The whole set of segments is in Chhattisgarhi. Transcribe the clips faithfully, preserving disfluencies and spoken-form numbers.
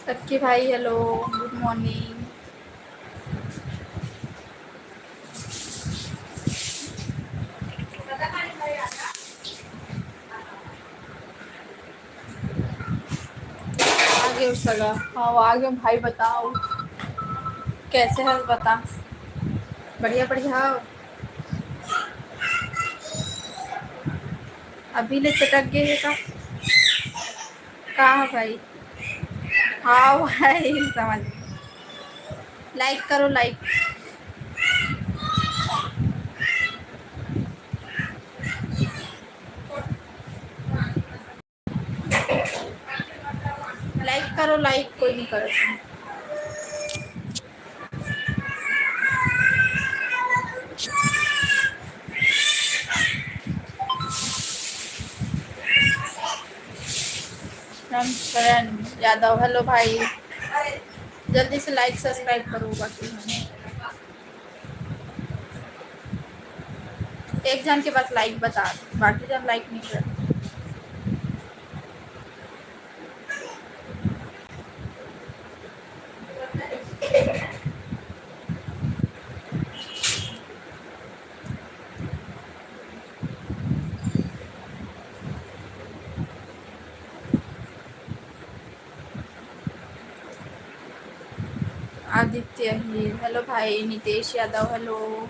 सक्की भाई, hello, good morning। आगे सगा, हाँ, आगे भाई, बताओ कैसे है, बता। बढ़िया, बढ़िया। अभी ले चटक गए है का? का है भाई? हाँ भाई, समझ। Like करो, like। Like करो, like कोई नहीं करता। रामचरण यादव, hello भाई, जल्दी से like subscribe करो। बाकी हम एक जन के पास like बता, बाकी जन like नहीं कर। आदित्य हीर, hello भाई। नितेश यादव, hello।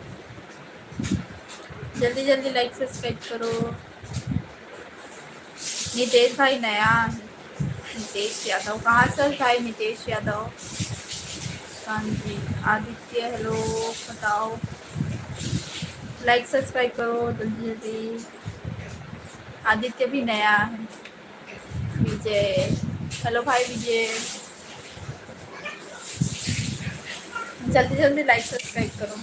जल्दी जल्दी like subscribe करो। नितेश भाई नया है। नितेश यादव, कहाँ से हो भाई नितेश यादव? हाँ जी, आदित्य, hello, बताओ। Like subscribe करो जल्दी जल्दी। आदित्य भी नया है। विजय, hello भाई विजय, जल्दी जल्दी like subscribe करो।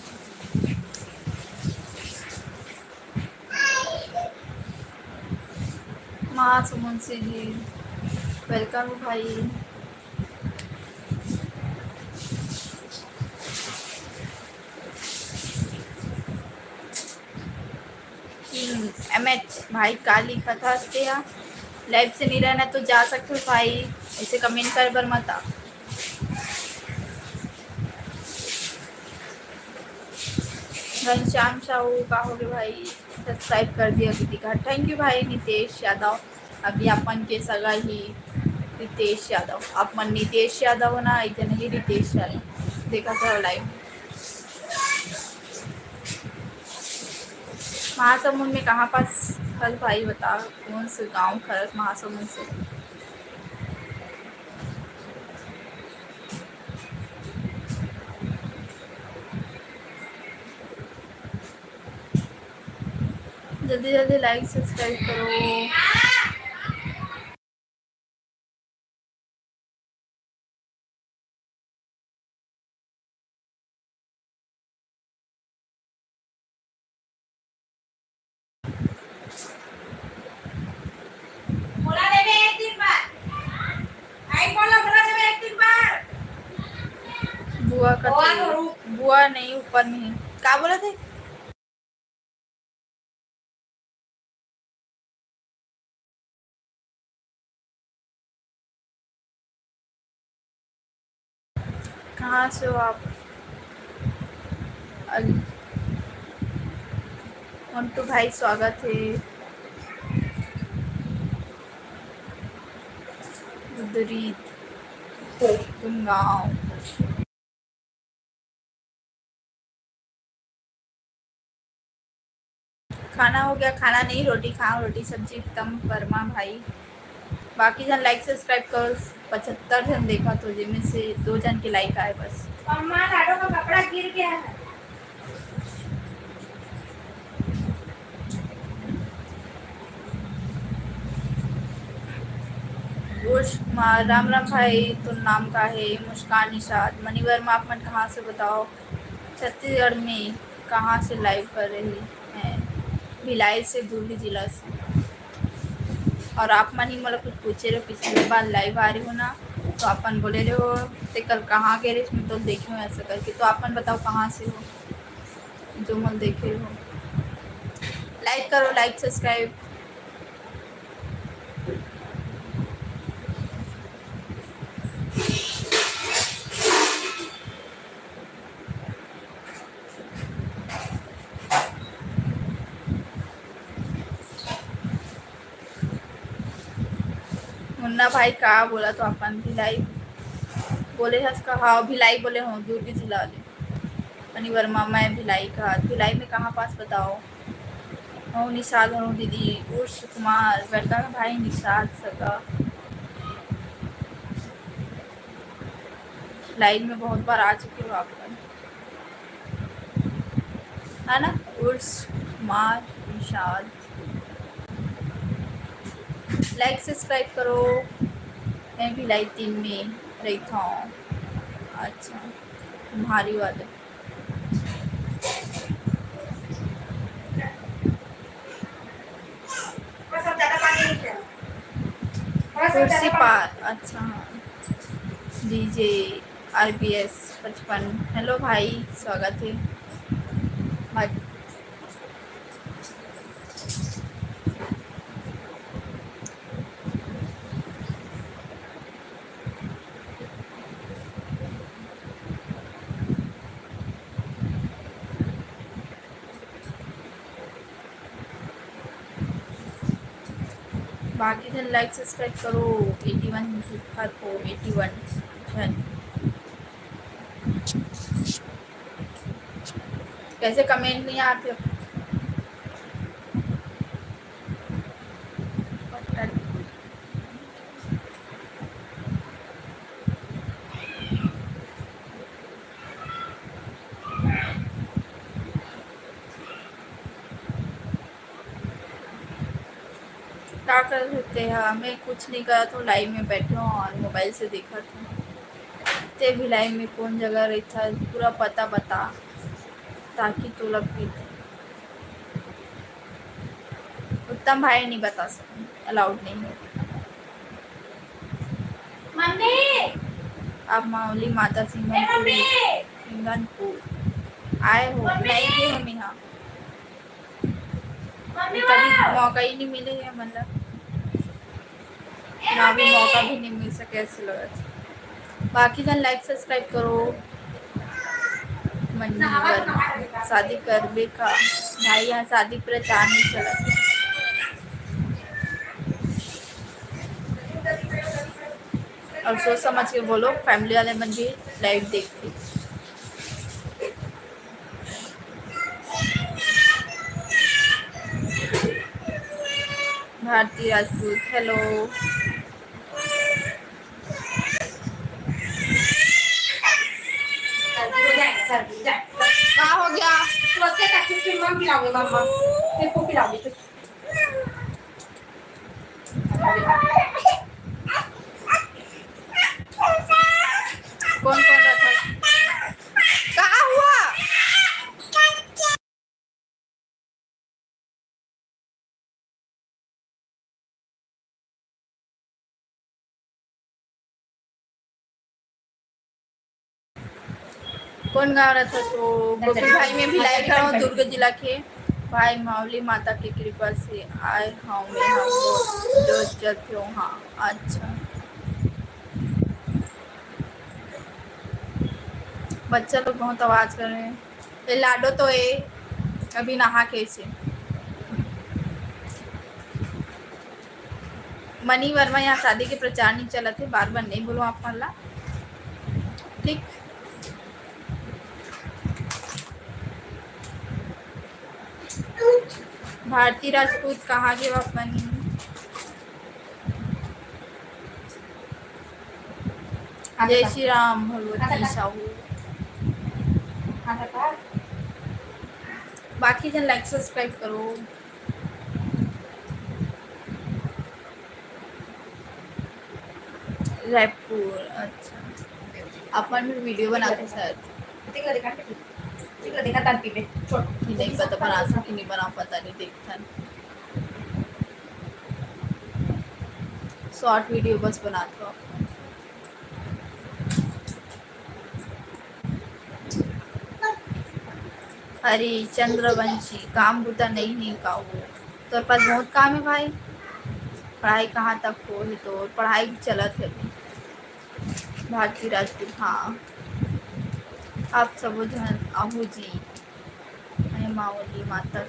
महासमुंद से जी, welcome भाई। एम एच भाई, का लिखत हस तेहा? Live से नहीं रहना तो जा सकते हो भाई, ऐसे comment करे बर मत आ। घनश्याम साहू, का होगे भाई? Subscribe कर दिया दीदी का, thank you भाई। नितेश यादव, अभी अपन के सगा ही रितेश यादव, अपन नितेश यादव ना, एक जन ही रितेश यादव, देखा करो live। महासमुंद में कहाँ पास? कल भाई बता, कौन से गांव खरक महासमुंद से? जल्दी जल्दी like subscribe करो। बुआ का तो, बुआ नहीं, ऊपर में है। का बोला थे? कहाँ से हो आप? अल-, मंटू भाई, स्वागत है। गुदरी, तुम गाँव। खाना हो गया? खाना नहीं, रोटी खाओ, रोटी सब्जी एकदम परमा भाई। बाकी जन like subscribe करो, पचहत्तर जन देखा तो जेमे से दो जन के like आए बस। अम्मा, लाडो का कपड़ा गिर गया है। राम राम भाई, तोर नाम का है? मुस्कान निषाद, मणि वर्मा, आप मन कहाँ से बताओ? छत्तीसगढ़ में कहाँ से live कर रही हैं? भिलाई से, दूली जिला से। और आप मन ही मोला कुछ पूछे रहो, पिछली बार live आ रही हो ना, तो आप मन बोले रहो, "ते कल कहाँ गए रहे?" मैं तो देखे हूँ ऐसा करके। तो आप मन बताओ कहाँ से हो, जो मन देखे रहो। Like करो, like subscribe। मुन्ना भाई का बोला तो अपन भिलाई बोले हस का? हाँ, भिलाई बोले हो, दुर्ग जिला ले। मनी वर्मा, मैं भिलाई का। भिलाई में कहाँ पास बताओ? हो निषाद हो दीदी, उर्स कुमार, welcome भाई निषाद सका। लाइन में बहुत बार आ चुके हो आप लोग, है ना? उर्स कुमार निषाद, like subscribe करो। मैं भिलाई तीन में रहिथव। अच्छा, तुम्हारी वाले। थोड़ा सा ज्यादा पानी नहीं किया। थोड़ा सा ज्यादा पानी। अच्छा, हाँ। DJ RBS पचपन, hello भाई, स्वागत है। बाकी झन like subscribe करो। eighty one लिखत हो, eighty one झन। कैसे comment नहीं आते? का करत हे तेहा? मैं कुछ नहीं करत हूँ, live में बैठे हूँ और mobile से देखत हूँ। ते भी live में कौन जगह रहता है, पूरा पता बता, ताकि तोला भी। उत्तम भाई नहीं बता सकते, allowed नहीं है। मम्मी! आप मावली माता सिंगनपुर, ए, मम्मी! सिंगनपुर आए हो? मम्मी! नहीं गे हूँ मैं यहाँ। मम्मी कभी बा! मौका ही नहीं मिले है, मतलब, ए, ना भी मम्मी! मौका भी नहीं मिल सके, ऐसे लगत। बाकी जन like subscribe करो। मनी वर्मा, शादी करबे का? भाई, यहाँ शादी प्रचार नहीं चलत। और सोच समझ के बोलो, family वाले मन भी live देखते। भारती राजपूत, hello। सर्दी हो जाएगा, सर्दी हो जाएगा। का हो गया? तू उसके कच्चे चुम्मा पिलाऊंगी मम्मा, तेरे को पिलाऊंगी। कौन कौन रहता है? का हुआ? कौन गाँव रहता तो? गोकुल भाई, मैं भिलाई का हूँ, दुर्ग जिला के। भाई, मावली माता के कृपा से आए हूँ मैं, हम लोग जो चलते हो। हाँ, अच्छा। बच्चा लोग बहुत आवाज कर रहे हैं। ये लाडो तो ये अभी नहा के इसे। मनी वर्मा, यहाँ शादी के प्रचार नहीं चलत हे, बार बार नहीं बोलो आप मन ला, ठीक? भारती राजपूत कहाँ गे आप मन? जय श्री राम, भगवती साहू। बाकी जन like subscribe करो। रायपुर, अच्छा। अपन भी video बनाते शायद। देख लो, देखा, देख लो, देखा, तान पीबे, छोड़। कि नहीं पता, बना सकती, नहीं बना, पता नहीं, देखता नहीं। Short video बस बनाते हो। अरे चंद्रवंशी, काम बुता नहीं है का वो? तोर पास बहुत काम है भाई। पढ़ाई कहाँ तक हो है? तो पढ़ाई भी चलत है अभी। भारती राजपूत, हाँ, आप सबो झन आहू जी। अरे मावली माता।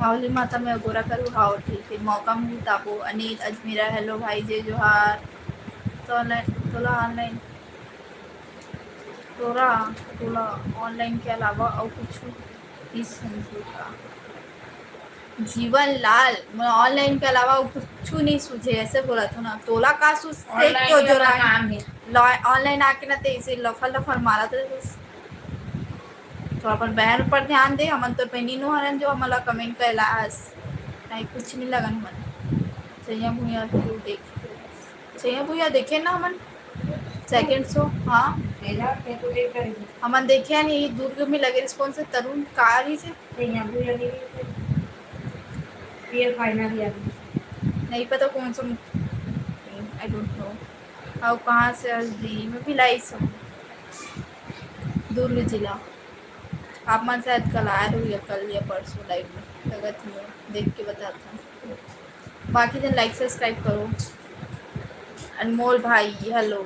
मावली माता में अगोरा करू, हाव ठीक है, मौका मिली ताबो। अनिल अजमेरा, hello भाई, जय जोहार। तो online, तोला online, तोरा, तोला online के अलावा अउ कुछ नहीं समझे का? जीवन लाल, मैं online के अलावा अउ कुछ नहीं सूझे, ऐसे बोला था ना। तोला का सूझ से online क्यों में जो हमारा रानी? काम है। Online आके ना ते इसे लफर लफर मारा था बस। तो अपन बहन ऊपर ध्यान दे, हमन तो बहनी नो हरन जो हमला comment कैलास, नहीं कुछ नहीं लगन मन। चैया भुइया क्यों देख, चैया भुइया देखे ना हमन second show, हाँ। तेरा, तेरे को देख कर ही। हमन देखे नहीं, दुर्ग में लगे response से तरुण कार ही से। चैया भुइया नहीं देखे। ये final year में। नहीं पता कौन सा, I don't know। अउ कहाँ से हस दी? मैं भिलाई से हूँ, दुर्ग जिला। आप मन शायद कल आए रहो या कल या परसों live में, लगत नहीं, देख के बताता हूँ। बाकी जन like subscribe करो। अनमोल भाई, hello।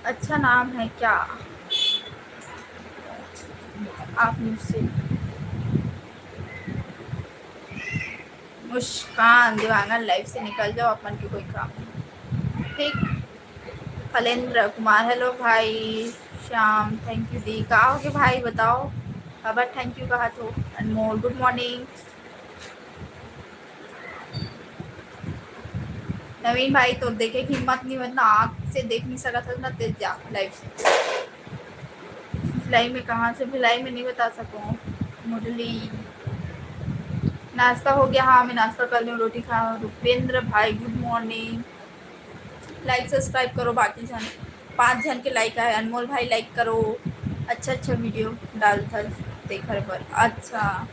अच्छा नाम है क्या? आप मुझसे मुस्कान देवांगन live से निकल जाओ, अपन के कोई काम नहीं। ठीक, फलेंद्र कुमार, hello भाई श्याम, thank you दी। का हो गया भाई, बताओ, काबर thank you कहा तो। अनमोल, good morning। नवीन भाई, तो देखे की हिम्मत नहीं, मतलब आँख से देख नहीं सकत हस ना, तेज जा live से। भिलाई में कहाँ से? भिलाई में नहीं बता सकूँ। मुरली, नाश्ता हो गया? हाँ, मैं नाश्ता कर लूँ, रोटी खा। रुपेंद्र भाई, good morning। Like subscribe करो, बाकी जन, पाँच जन के like आए। अनमोल भाई, like करो, अच्छा अच्छा video डालथस तेखर बर। अच्छा,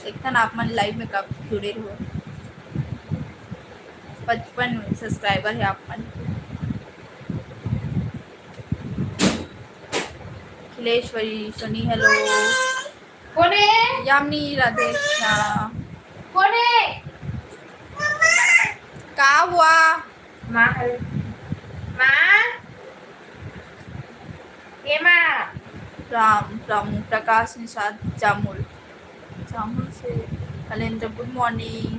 एक ठन आप मन live में कब जुड़े रहो, पचपन subscriber है आप मन। अखिलेश्वरी सोनी, hello। कोने? यामिनी, राधे कृष्णा। कोने? का हुआ? माँ, hello। माँ, ये माँ। राम, रामू, प्रकाश निषाद, जामुल। जामुन से कलेंदर, good morning।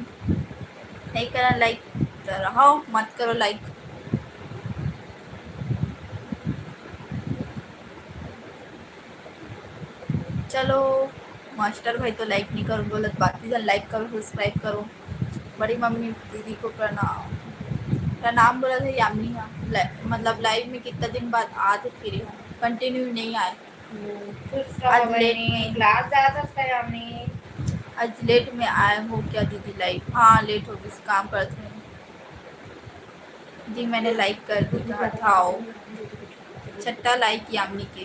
नहीं करना like, रहो, मत करो like। चलो, मास्टर भाई तो like नहीं करो बोलत, बाकी जन like करो, subscribe करो। बड़ी मम्मी दीदी को प्रणाम। प्रणाम बोला था यामिनी हा, मतलब live में कितना दिन बाद आते फिर continue नहीं आए। खुश रहो आज late बहिनी, में। Class जात हस का यामिनी? आज late में आए हो क्या दीदी live? हाँ, late हो गई, काम करत रहे। जी, मैंने like कर दी कहा था, आओ। छठा like यामिनी के।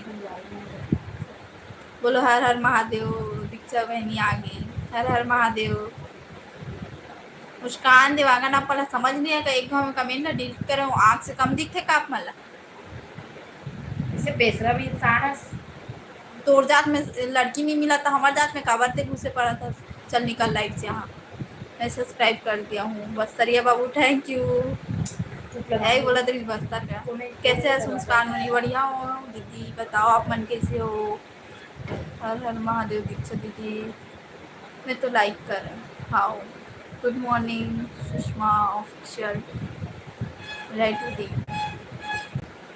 बोलो हर हर महादेव, दीक्षा बहिनी आ गई। हर हर महादेव। मुस्कान देवांगन, आप पहला समझ नहीं है कि एक घाव में comment ना delete करे हो, आँख से कम दिखते का आप मला? इसे बेशरम इंसान हस। तोर जात में लड़की नहीं मिला तो हमार जात में काबर ते घुसे पड़ा था। चल निकल live से, हाँ मैं subscribe कर दिया हूँ। बस्तरिया बाबू, thank you। यही बोला तेरी बस्तर का। कैसे है मुस्कान मनी? बढ़िया हो दीदी, बताओ आप मन कैसे हो? हर हर महादेव दीक्षा दीदी, मैं तो like कर, हाँ। Good morning सुषमा official, राइट दी।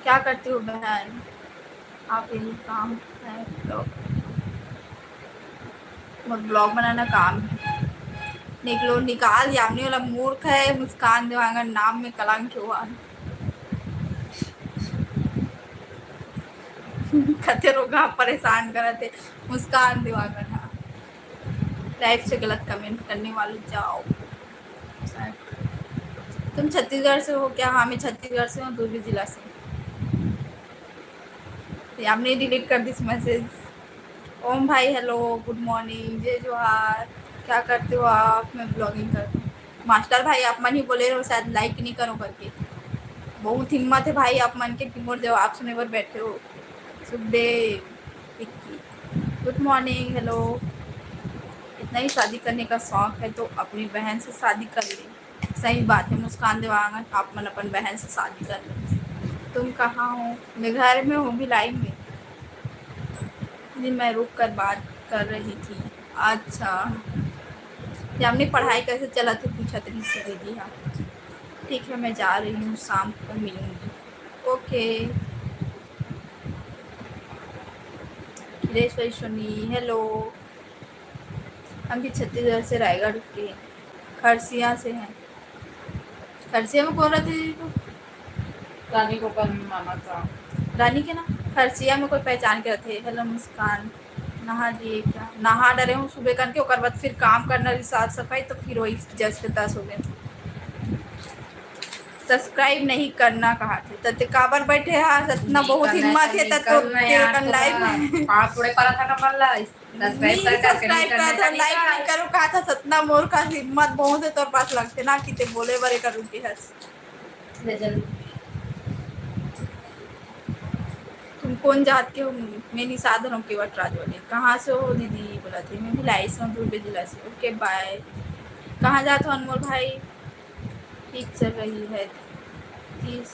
क्या करती हो बहन आप? यही काम है vlog, मोर vlog बनाना काम है। निकलो निकाल, यामिनी वाला मूर्ख है, मुस्कान देवांगन नाम में कलंक हुआ। कते रोगा परेशान करत है मुस्कान देवांगन हा। Live से गलत comment करने वाले जाओ। तुम छत्तीसगढ़ से हो क्या? हाँ, मैं छत्तीसगढ़ से हूँ, दुर्ग जिला से। यामिनी delete कर दिस message। ओम भाई, hello, good morning, जय जोहार। क्या करते हो आप? मैं vlogging करती हूँ। मास्टर भाई, आप मन ही बोले रहो शायद like नहीं करो करके। बहुत हिम्मत है भाई आप मन के कि मोर जवाब सुने बर बैठे हो। Sukhdev, Vicky, good morning, hello। इतना ही शादी करने का शौक है तो अपनी बहन से शादी कर ले। सही बात है मुस्कान देवांगन, आप मन अपन बहन से शादी कर लो। तुम कहाँ हो? मैं घर में हूँ, भिलाई में। जी, मैं रुक कर बात कर रही थी। अच्छा, ये हमने पढ़ाई कैसे चलत हे, पूछत रहिस दीदी हा। ठीक है, मैं जा रही हूँ, शाम को मिलूंगी। ओके। खिलेश्वरी सोनी, हेलो। हम भी छत्तीसगढ़ से, रायगढ़ के, खरसिया से हैं। खरसिया में कौन रहते दीदी? रानी गोपाल मामा का। रानी के ना, खरसिया में कोई पहचान के रहते। हेलो मुस्कान, नहा लिए क्या? नहा डरे हूँ सुबह करके, ओकर बाद फिर काम करना रही, साफ सफाई, तो फिर वही जस के तस हो गए। सब्सक्राइब नहीं करना कहा थे, त ते काबर बैठे हा? इतना नहीं बहुत करना हिम्मत है, है, त नहीं तो करना ते यार, कर लाइव थोड़ा। हाँ, थोड़े परा था ना, मन ला, सब्सक्राइब नहीं, कर, कर, सब्सक्राइब नहीं करना कर, है, लाइव नहीं। नहीं करो कहा था, सतना मोर का हिम्मत बहुत है तोर पास, लगते ना कि ते बोले बरे कर रुके हस। ले जल्दी। तुम कौन जात के हो? मैं निषाद हूँ, केवट राजवाड़ी। कहाँ से हो दीदी? बोला थे, मैं भिलाई से हूँ, दुर्ग जिला से। ओके, बाय। कहाँ जात हो अनमोल भाई? ठीक चल रही है, तीस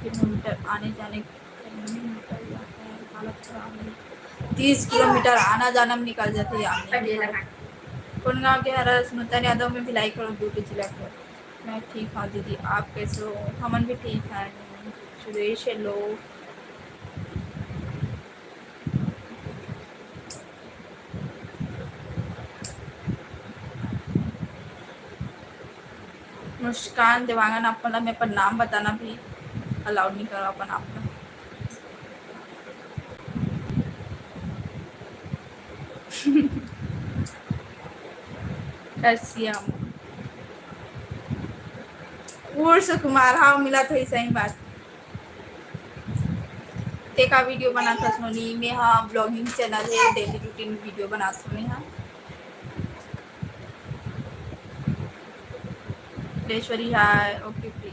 किलोमीटर आने जाने में निकल जाता है, हालत खराब है। तीस किलोमीटर आना जाना में निकल जाते हैं यार। कौन गाँव के हरा? सुनतन यादव, मैं भिलाई करो, दुर्ग जिला के। मैं ठीक हूँ दीदी, आप कैसे हो? हमन भी ठीक है। सुरेश, हेलो। मुस्कान देवांगन, आप मतलब मैं अपन नाम बताना भी अलाउड नहीं करो अपन आप ला। खरसिया। उर्स कुमार, हाँ, मिला तो ही सही बात। ते का वीडियो बनात हस नोनी? मैं हा ब्लॉगिंग चैनल है, डेली रूटीन वीडियो बनात हूँ मैं हा। ईश्वरी, हाय। ओके प्री।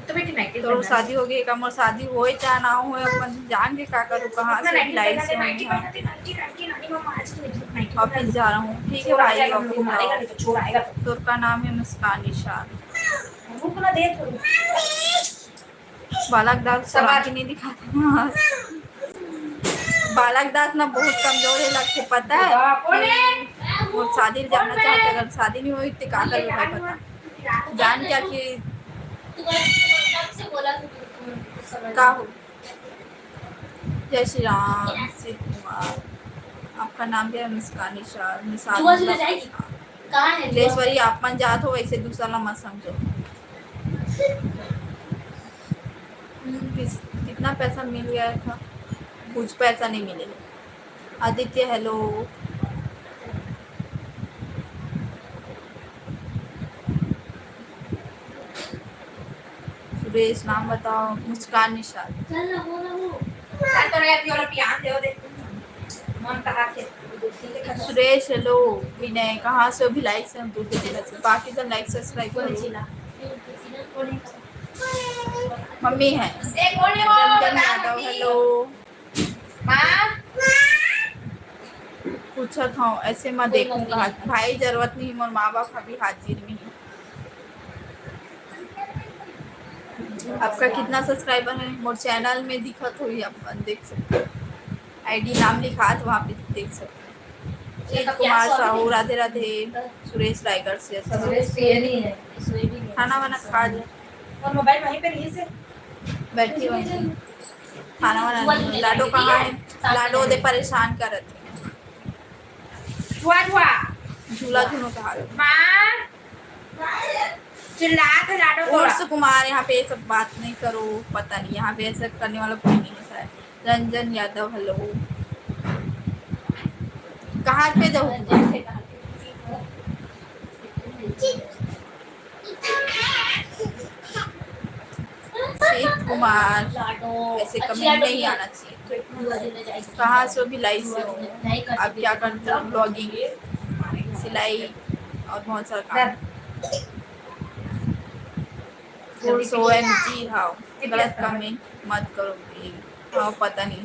तो बेटी, नाइटी तोर पहना शादी है। हो गई का? मोर शादी होए चाहे ना होए, अपन जान के का करूँ, कहाँ से भिलाई से होए। हाँ। ऑफिस जा रहा हूँ। ठीक है भाई, ऑफिस जाओ। तोर का नाम है मुस्कान निषाद। रुक ना दे तू। बालक दास सब तोरा आज आँखी नहीं दिखाते। बालक दास ना बहुत कमजोर है लगते, पता है? बाप रे। कि वो शादी में जाना चाहते, अगर शादी नहीं हुई तो का करबे भाई, पता। जान क्या कि का हो। जय श्री राम, शिव कुमार। आपका नाम क्या है? मुस्कान निषाद। निषाद जुआ जुआ मतलब जाएगी? कहाँ है जुआ? आप मन जात हो, वैसे दूसरा ला मत समझो। किस, कितना पैसा मिल गया था? कुछ पैसा नहीं मिले। आदित्य, हेलो। सुरेश, नाम बताओ। मुस्कान निषाद। चल ना, वो ना, वो। चल, तो रे, अभी वाला पियान दे, वो दे। मन कहा थे। सुरेश, हेलो। विनय, कहाँ से हो? भिलाई से हम, दूर के जिला से। बाकी तो like subscribe करो। मम्मी है। रंजन यादव, हेलो। पूछत हूँ, ऐसे मैं देखूँ कहा। भाई, जरूरत नहीं, मोर माँ बाप अभी हाजिर में ही। आपका कितना सब्सक्राइबर है? मोर चैनल में दिखत होही, आप मन देख सकते हो। आईडी नाम लिखात, वहाँ पे देख सकते हो। अजीत कुमार साहू, राधे राधे। सुरेश रायगढ़ से, अच्छा। सुरेश पिए नहीं है। खाना वाना खा लिया? और मोबाइल वहीं पे रही से। बैठी हुई। खाना वाना नहीं। लाडो कहाँ है? लाडो दे परेशान करत है। झुआ, झुआ। झूला झूलो कहा। माँ। चिल्लात है लाडो तोरा। उर्स कुमार, यहाँ पे ये सब बात नहीं करो, पता नहीं, यहाँ पे ऐसा करने वाला कोई नहीं है शायद। रंजन यादव, हेलो। कहाँ पे जाऊँ? शिव कुमार, ऐसे कमेंट नहीं आना चाहिए। कहाँ से हो? भिलाई से हो। आप क्या करते हो? ब्लॉगिंग, सिलाई और बहुत सारा काम। ओ एम जी, हाँ, गलत कमेंट मत करो प्लीज। हाँ, पता नहीं।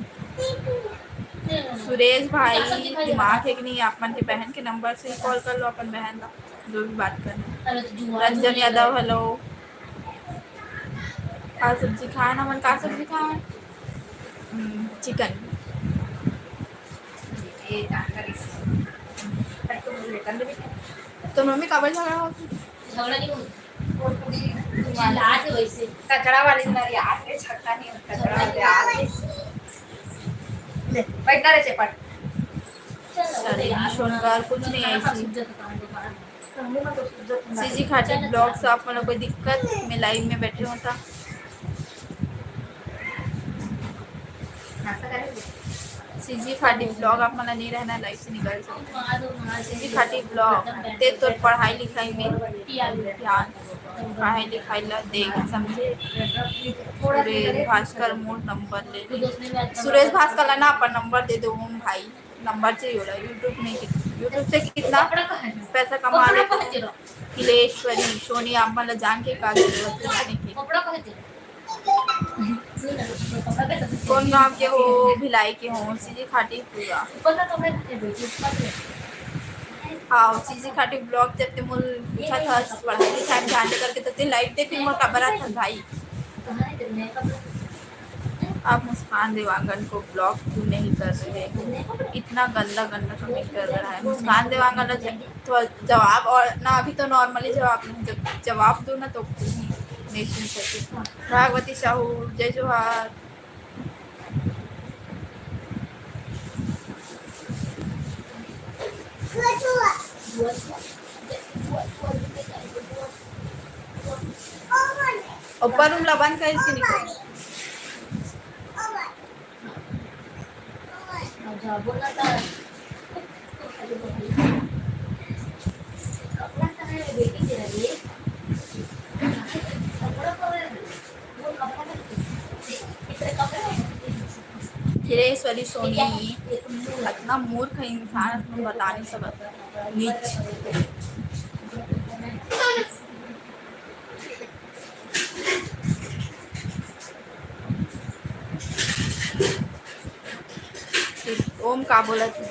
सुरेश भाई, दिमाग है कि नहीं? आप मन के बहन के नंबर से ही कॉल कर लो अपन बहन ला, जो भी बात करना। रंजन यादव, हेलो। का सब्जी खाए ना मन? का सब्जी खाए? हम्म, चिकन। ये जानकारी से। तो मम्मी काबर झगड़ा होती? झगड़ा नहीं होता। चिल्लात हे वैसे। कचरा वाले चिल्लात हे, छक्का नहीं होता, कचरा वाले चिल्लात हे। ले, बैठना रे चेपट। चल, शर्मी, शोनकार कुछ नहीं है इसी। सीजी खाटी ब्लॉग से आप मन ला कोई दिक्कत? मैं लाइव में बैठे हों ता। सीजी खाटी ब्लॉग आप मन ला नहीं रहना, लाइव से निकल जाओ। सीजी खाटी ब्लॉग, ते तोर पढ़ाई लिखाई में ध्यान, पढ़ाई लिखाई ला देख समझे। सुरेश भास्कर मोर नंबर ले ले। सुरेश भास्कर ला ना अपन नंबर दे दो ओम भाई, नंबर चाहिए होला। YouTube में कि-, YouTube से कितना पैसा कमा लेता है? किलेश्वरी, सोनी, आप मन ला जान के का जरूरत है जाने के? कौन गांव के हो? भिलाई के हो। सीजी खाटी पूरा। हाँ, सीजी खाटी ब्लॉग जब ते मोल पूछा था पढ़ाई लिखाई में ध्यान दे करके, तो ते लाइव दे फिर मोर काबर आता भाई। आप मुस्कान देवांगन को ब्लॉक क्यों नहीं कर रहे हो? इतना गंदा गंदा कमेंट कर रहा है मुस्कान देवांगन। तो जवाब और ना, अभी तो नॉर्मली जवाब नहीं, जब जवाब दो ना तो नहीं सुन सकती। भागवती साहू, जय जोहार। ऊपर रूम ला बंद कर इसके निकल। फिर ये सॉरी सोनी, इतना मूर्ख इंसान, तुम बता नहीं सकते। नीच। ओम का बोला तू?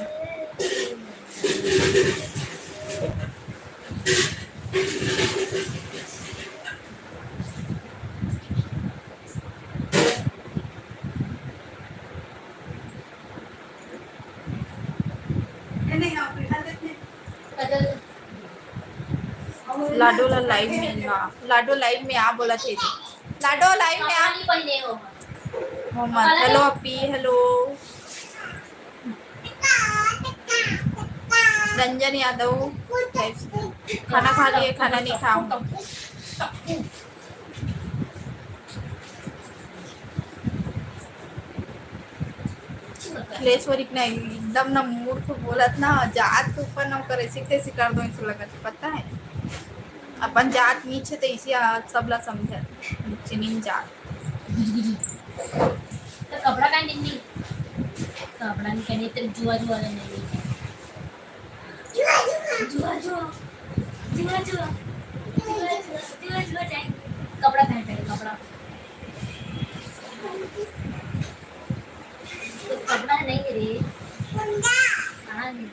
लाडो ला लाइव में ना, लाडो लाइव में आ बोला थे। लाडो लाइव में आ। मोहम्मद, हेलो अपी, हेलो। रंजन यादव, खाना खा लिए, खाना नहीं खाऊं। अखिलेश्वरी ना एकदम ना मूर्ख बोलत ना, जात के ऊपर ना ओकर ऐसे तैसे कर दो, ऐसे लगत, पता है? अपन जात नीचे तो इसी आ, सबला समझत, नीचे नीम जात। तो कपड़ा पहन लेंगी, कपड़ा नहीं पहने तो जुआ जुआ नहीं। जुआ, जुआ। जुआ, जुआ। जुआ, जुआ। जुआ, जुआ जाए। कपड़ा पहन, पहन, कपड़ा। तो कपड़ा नहीं रे। कहाँ है?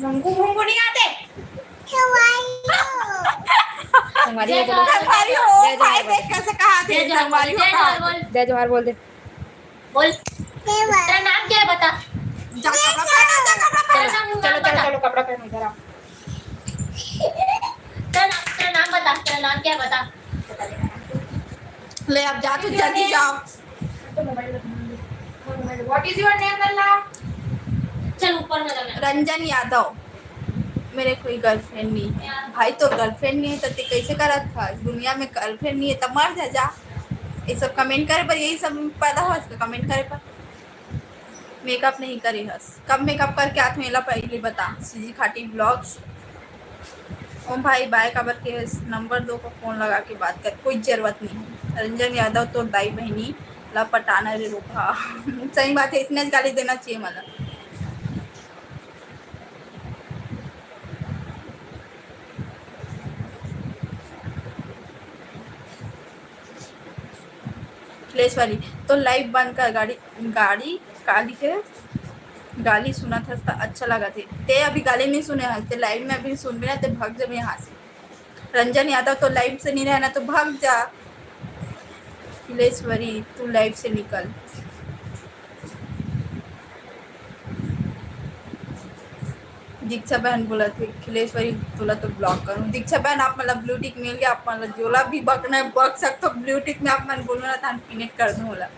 हमको घूमू नहीं आते। संगवारी हो, बोलो। संगवारी हो, जय जोहार भाई, बोल। देख कैसे कहा थे, जय जोहार संगवारी बोल, हो जय कहा। जोहार बोल। जय जोहार बोल दे। बोल। तेरा नाम क्या है, बता। जा, कपड़ा पहन, जा, कपड़ा पहन। चलो, चलो, चलो, चलो, कपड़ा पहन, इधर आ। तेरा नाम, तेरा नाम बता, तेरा नाम क्या है, बता। ले, अब जा, तू जल्दी जाओ। What is your name, लल्ला? चल, ऊपर में जाना। रंजन यादव। मेरे कोई गर्लफ्रेंड नहीं है। भाई, तोर गर्लफ्रेंड नहीं है, तो ते कैसे करत हस? दुनिया में गर्लफ्रेंड नहीं है, तो मर जा, जा। ये सब कमेंट करे बर, यही सब पैदा हो, इसका कमेंट करे बर। मेकअप नहीं करे हस, कब मेकअप करके आत हूँ, एला पहले बता। सीजी खाटी ब्लॉग्स। ओम भाई, बाय काबर के हस? नंबर दो को फोन लगा के बात कर, कोई जरूरत नहीं है। रंजन यादव, तोर दाई बहिनी ला पटाना रे रोगहा। सही बात है, इसने गाली देना चाहिए, मतलब। अखिलेश वाली, तो लाइव बंद कर, गाड़ी, गाड़ी काली के गाली सुनत हस त अच्छा लगत हे। ते अभी गाली नहीं सुने हस, ते लाइव में अभी सुनबे ना, ते भाग जबे यहाँ से। रंजन यादव, तो लाइव से नहीं रहना, तो भाग जा। अखिलेश्वरी, तू लाइव से निकल। दीक्षा बहन बोलत हे, "अखिलेश्वरी, तोला तो ब्लॉक करूँ।" दीक्षा बहन, आप मन ला ब्लू टिक मिल गया, आप मन ला जोला भी बकना है, बक सकत हो। ब्लू टिक में आप मन बोलना था, पिनेट कर दूँ ओला।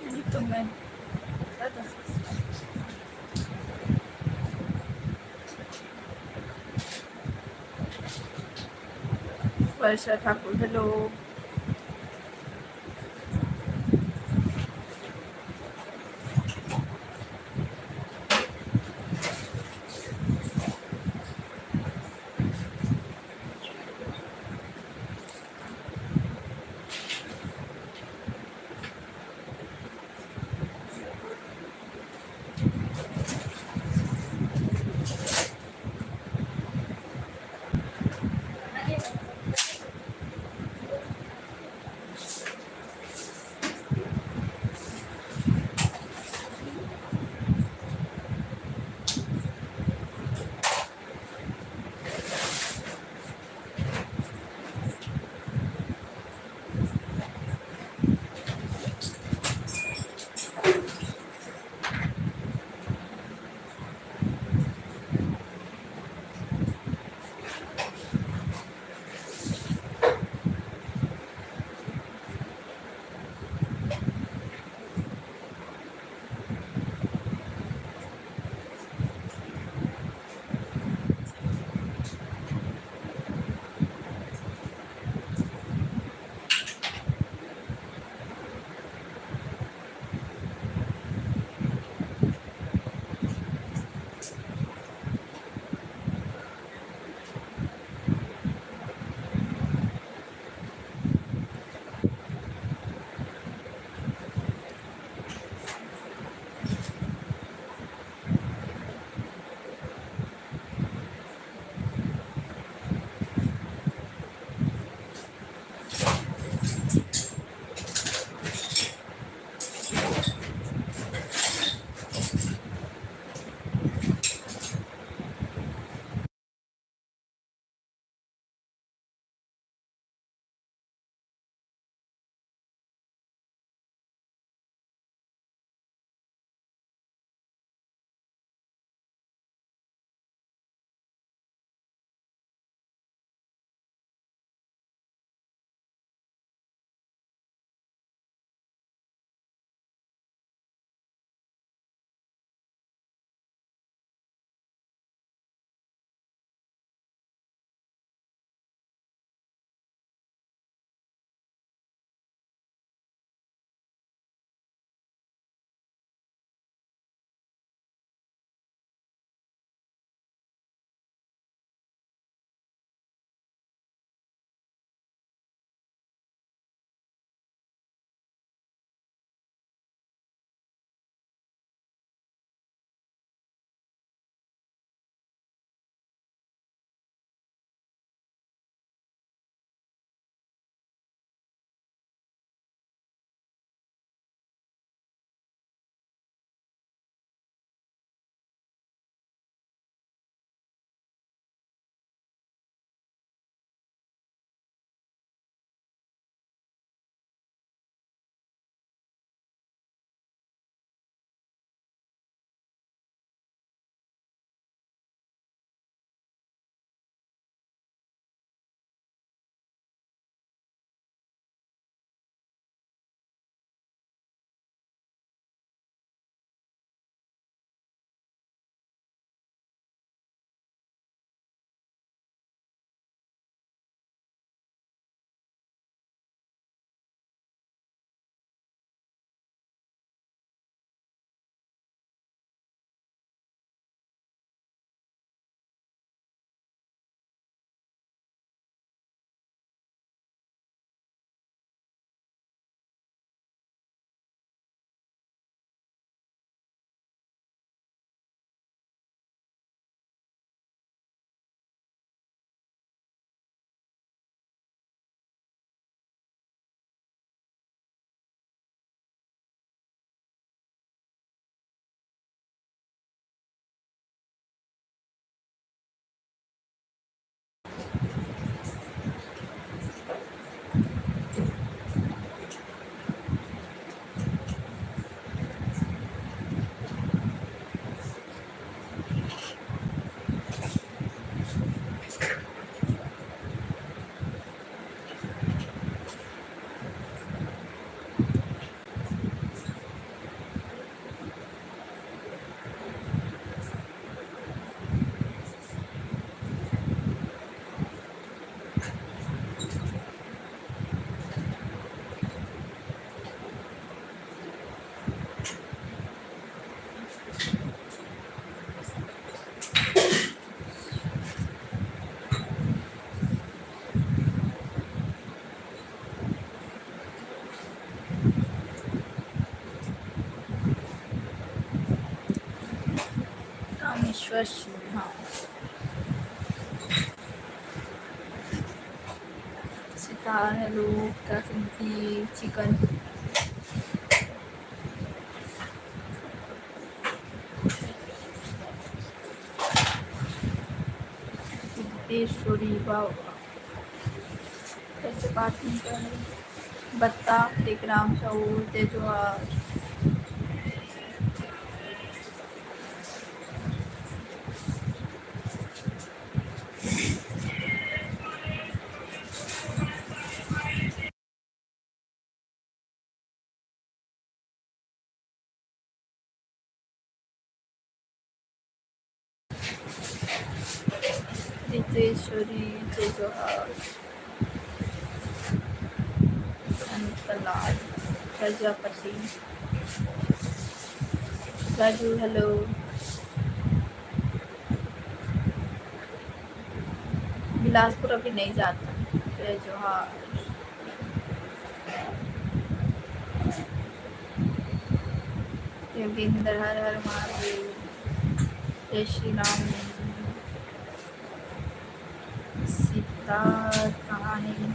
ये तो मैं वर्षा ठाकुर, हेलो। रश्मि, हाँ। सितार, hello, क्या सुनती चिकन। सिद्धेश्वरी, वाह, वाह। कैसे बात नहीं कर रही? बत्ता, टेकराम साहू, जय जोहार। रितेश्वरी, जय जोहार। संतलाल प्रजापति, राजू, hello। बिलासपुर अभी नहीं जाता। जय जोहार। योगेंद्र, हर हर महादेव। जय श्री राम। सीता कहाँ है?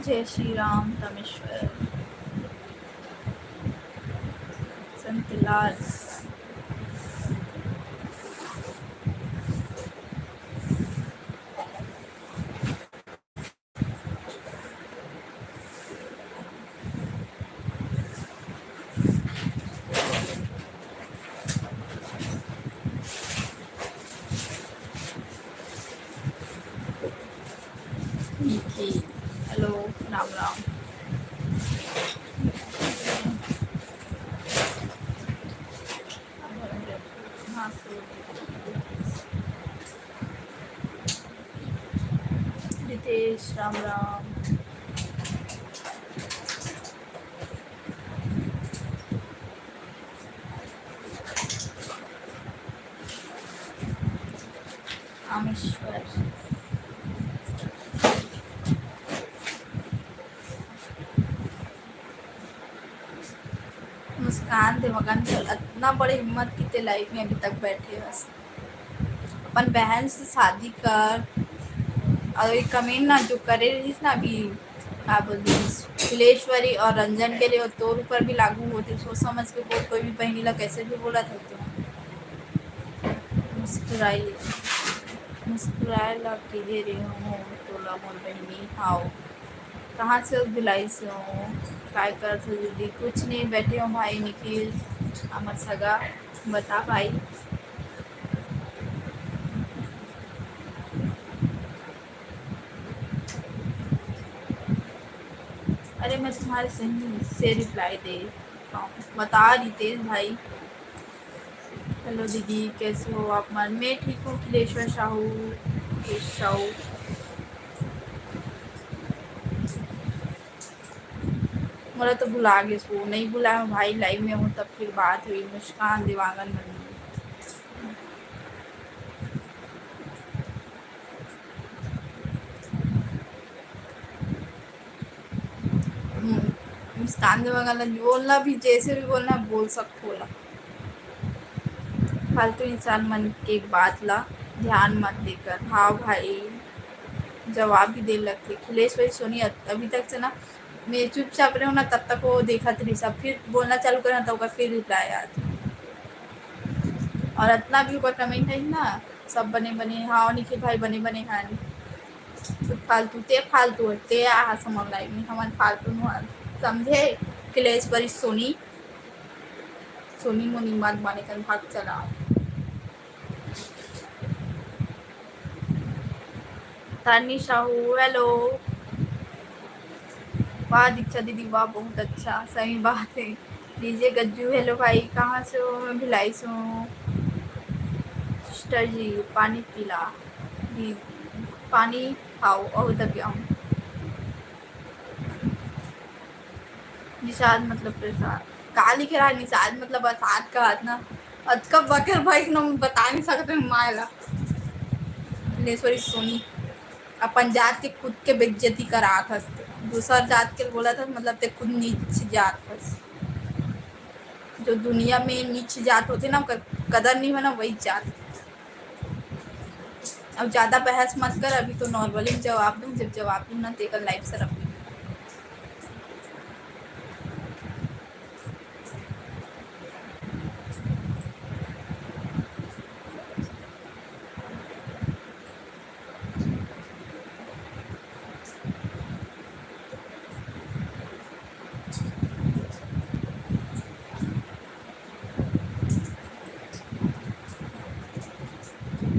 जय श्री राम तमेश्वर संतलाल। Hello, राम राम। रितेश, राम राम। रामेश्वर। मुस्कान देवांगन, अतना बड़े हिम्मत कि ते live में अभी तक बैठे हस। अपन बहन से शादी कर। अउ ये comment ना जो करे रहिस ना अभी, का बोलथे, फिलेश्वरी अउ रंजन के लिए, वो तोर ऊपर भी लागू होथे। सोच समझ के बोल, कोई भी बहिनी ला कैसे भी बोलत हे तो। मुस्कुराई, मुस्कुराए ला कहे रहे हो तोला मोर बहिनी। हाव, कहाँ से हो? भिलाई से हो। काय करत हो दीदी? कुछ नहीं, बैठे हो भाई निखिल, हमर सगा, बता भाई। अरे, मैं तुम्हारे सही से reply दे, बता रितेश भाई। Hello दीदी, कैसे हो आप मन? मैं ठीक हूँ, अखिलेश्वर साहू, अखिलेश साहू। मोला तो भुला गे सो, नहीं भुला हूँ भाई, live में हूँ तब फिर बात हुई। मुस्कान देवांगन मन। हम्म, मुस्कान देवांगन ला बोलना भी, जैसे भी बोलना, बोल सकथो ओला। फालतू इंसान मन के बात ला ध्यान मत देकर। हाँ भाई, जवाब भी दे लगथे। अखिलेश भाई सोनी, अभी तक से ना मैं चुपचाप रहे ना, तब तक वो देखत रहिस, अब फिर बोलना चालू करे ना, तो ओकर फिर reply आत। और अतना भी ओकर comment है ना, सब बने बने, हाँ निखिल भाई बने बने हैं। तो फालतू, ते फालतू है, ते आ समझ लायक नहीं, हमन फालतू नु हन, समझे? अखिलेश्वरी सोनी। सोनी मोनी मत बने कन भाग चला। तानी साहू, hello। वाह दीक्षा दीदी, वाह, बहुत अच्छा, सही बात है। डीजे गज्जू, hello भाई, कहाँ से हो? मैं भिलाई से हूँ। सिस्टर जी, पानी पिला, दी-, पानी खाओ और दबियाओ। निषाद मतलब प्रसाद। का लिखे रहा निषाद मतलब असाद का ना। अतका बकर भाई न बता नहीं सकते माय ला। ले सॉरी सोनी, अपन जात के खुद के बेइज्जती करात हस। दूसर जात के बोला था मतलब ते खुद नीच जात हस। जो दुनिया में नीच जात होते ना ओकर कदर नहीं होना वही जात। अब ज्यादा बहस मत कर, अभी तो normally जवाब दूँ, जब जवाब दूँ ना तेकर live से रख।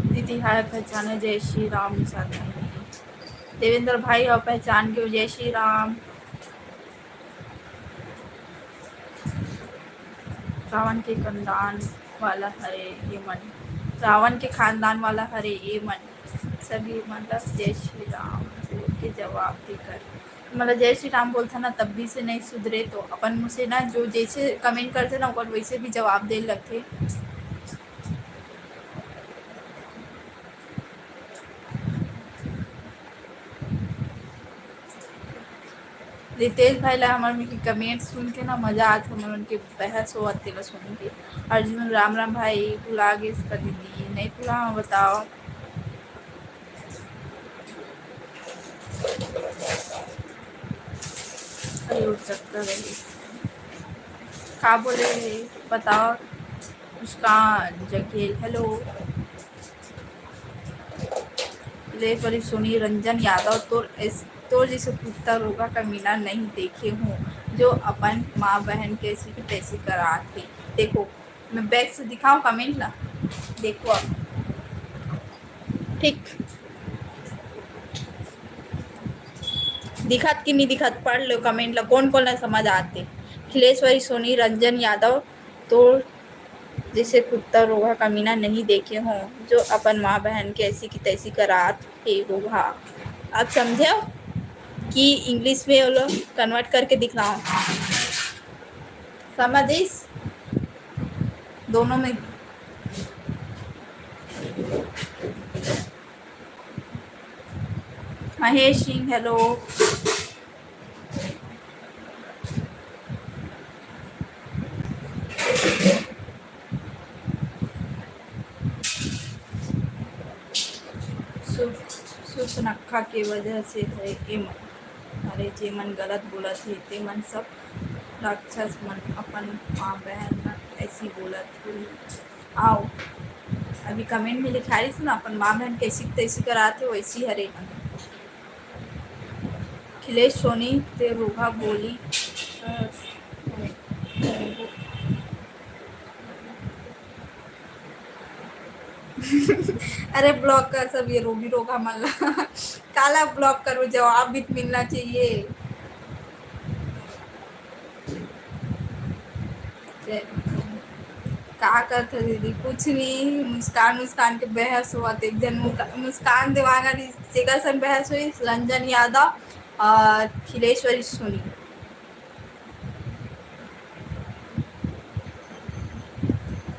दीदी हाय पहचाने, जय श्री राम निषाद भाई। देवेंद्र भाई हो पहचान के, जय श्री राम। रावण के खानदान वाला हरे ये मन, रावण के खानदान वाला हरे ये मन, सभी मतलब जय श्री राम बोल के जवाब देकर, मतलब जय श्री राम बोलता ना तब भी से नहीं सुधरे, तो अपन मुझसे ना जो जैसे comment करते ना ओकर वैसे भी जवाब दे लगते। रितेश भाई ला हमर मन के comment सुन के ना मजा आत, हमर मन के बहस होवत तेला सुन के। अर्जुन राम राम भाई, भुला गेस का दीदी? नहीं भुला, बताओ। अरे वो चक्कर है। का बोले बताओ। मुस्कान जगेल, hello। ले सॉरी सोनी रंजन यादव, तोर ऐस-, तोर जैसे कुत्ता रोगा कमीना नहीं देखे हूँ, जो अपन माँ बहन कैसी की तैसी करात है। देखो, मैं back से दिखाऊँ comment ला, देखो अब। ठीक। दिखत कि नहीं दिखत, पढ़ लो comment ला, कौन कौन ला समझ आते। खिलेश्वरी सोनी रंजन यादव, तोर जैसे कुत्ता रोगा कमीना नहीं देखे हों, जो अपन माँ बहन के ऐसी की तैसी करात हे रोगा। अब समझे हो कि English में वो लोग convert करके दिखलाओ, समझिस? दोनों में। महेश सिंह, hello। सुप-, सुपनखा के वजह से है ये मन। अरे, जे मन गलत बोलत हे, ते मन सब राक्षस मन अपन माँ बहन ला ऐसी बोलत होही। आओ, अभी comment में लिखाइस ना, अपन माँ बहन कैसी तैसी करात हे, वैसी हरे मन। खिलेश सोनी ते रोगा बोली। अरे block कर सब ये रोगी रोगा मन ला। काला block करो, जवाब भी तो मिलना चाहिए। का करथे दीदी? कुछ नहीं, मुस्कान, मुस्कान के बहस होवत, एक जन मुस्का-, मुस्कान देवांगन, जेकर संग बहस होइस, रंजन यादव और खिलेश्वरी सोनी।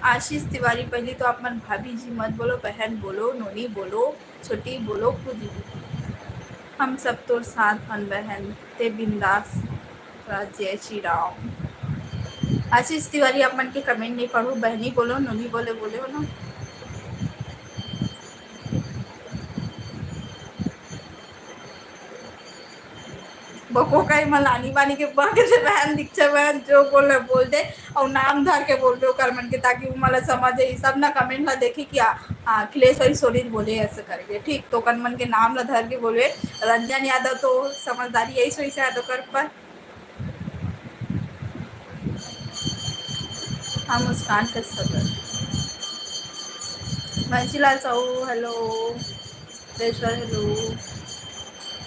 आशीष तिवारी, पहली तो आप मन भाभी जी मत बोलो, बहन बोलो, नोनी बोलो। छोटी बोलो खुद ही। हम सब तोर साथ हन बहन, ते बिंदास रह, जय श्री राम। आशीष तिवारी, आप मन के comment नहीं पढ़ो, बहनी बोलो, नोनी बोले, बोले हो ना। बको काई मलानी बानी के बक दे बहन, दीक्षा बहन जो बोले बोल दे, और नाम धर के बोल दे ओकर मन के, ताकि वो मला समझ जाए। सब ना comment ला देखे कि आ, आ, अखिलेश भाई सोनी बोले ऐसे करके, ठीक? तो ओकर मन के नाम ला धर के बोलवे। रंजन यादव तो समझदारी यही सोई से ओकर पर। हाँ, Muskan Kashyap. Bansilal Sahu, hello। Pressure, hello।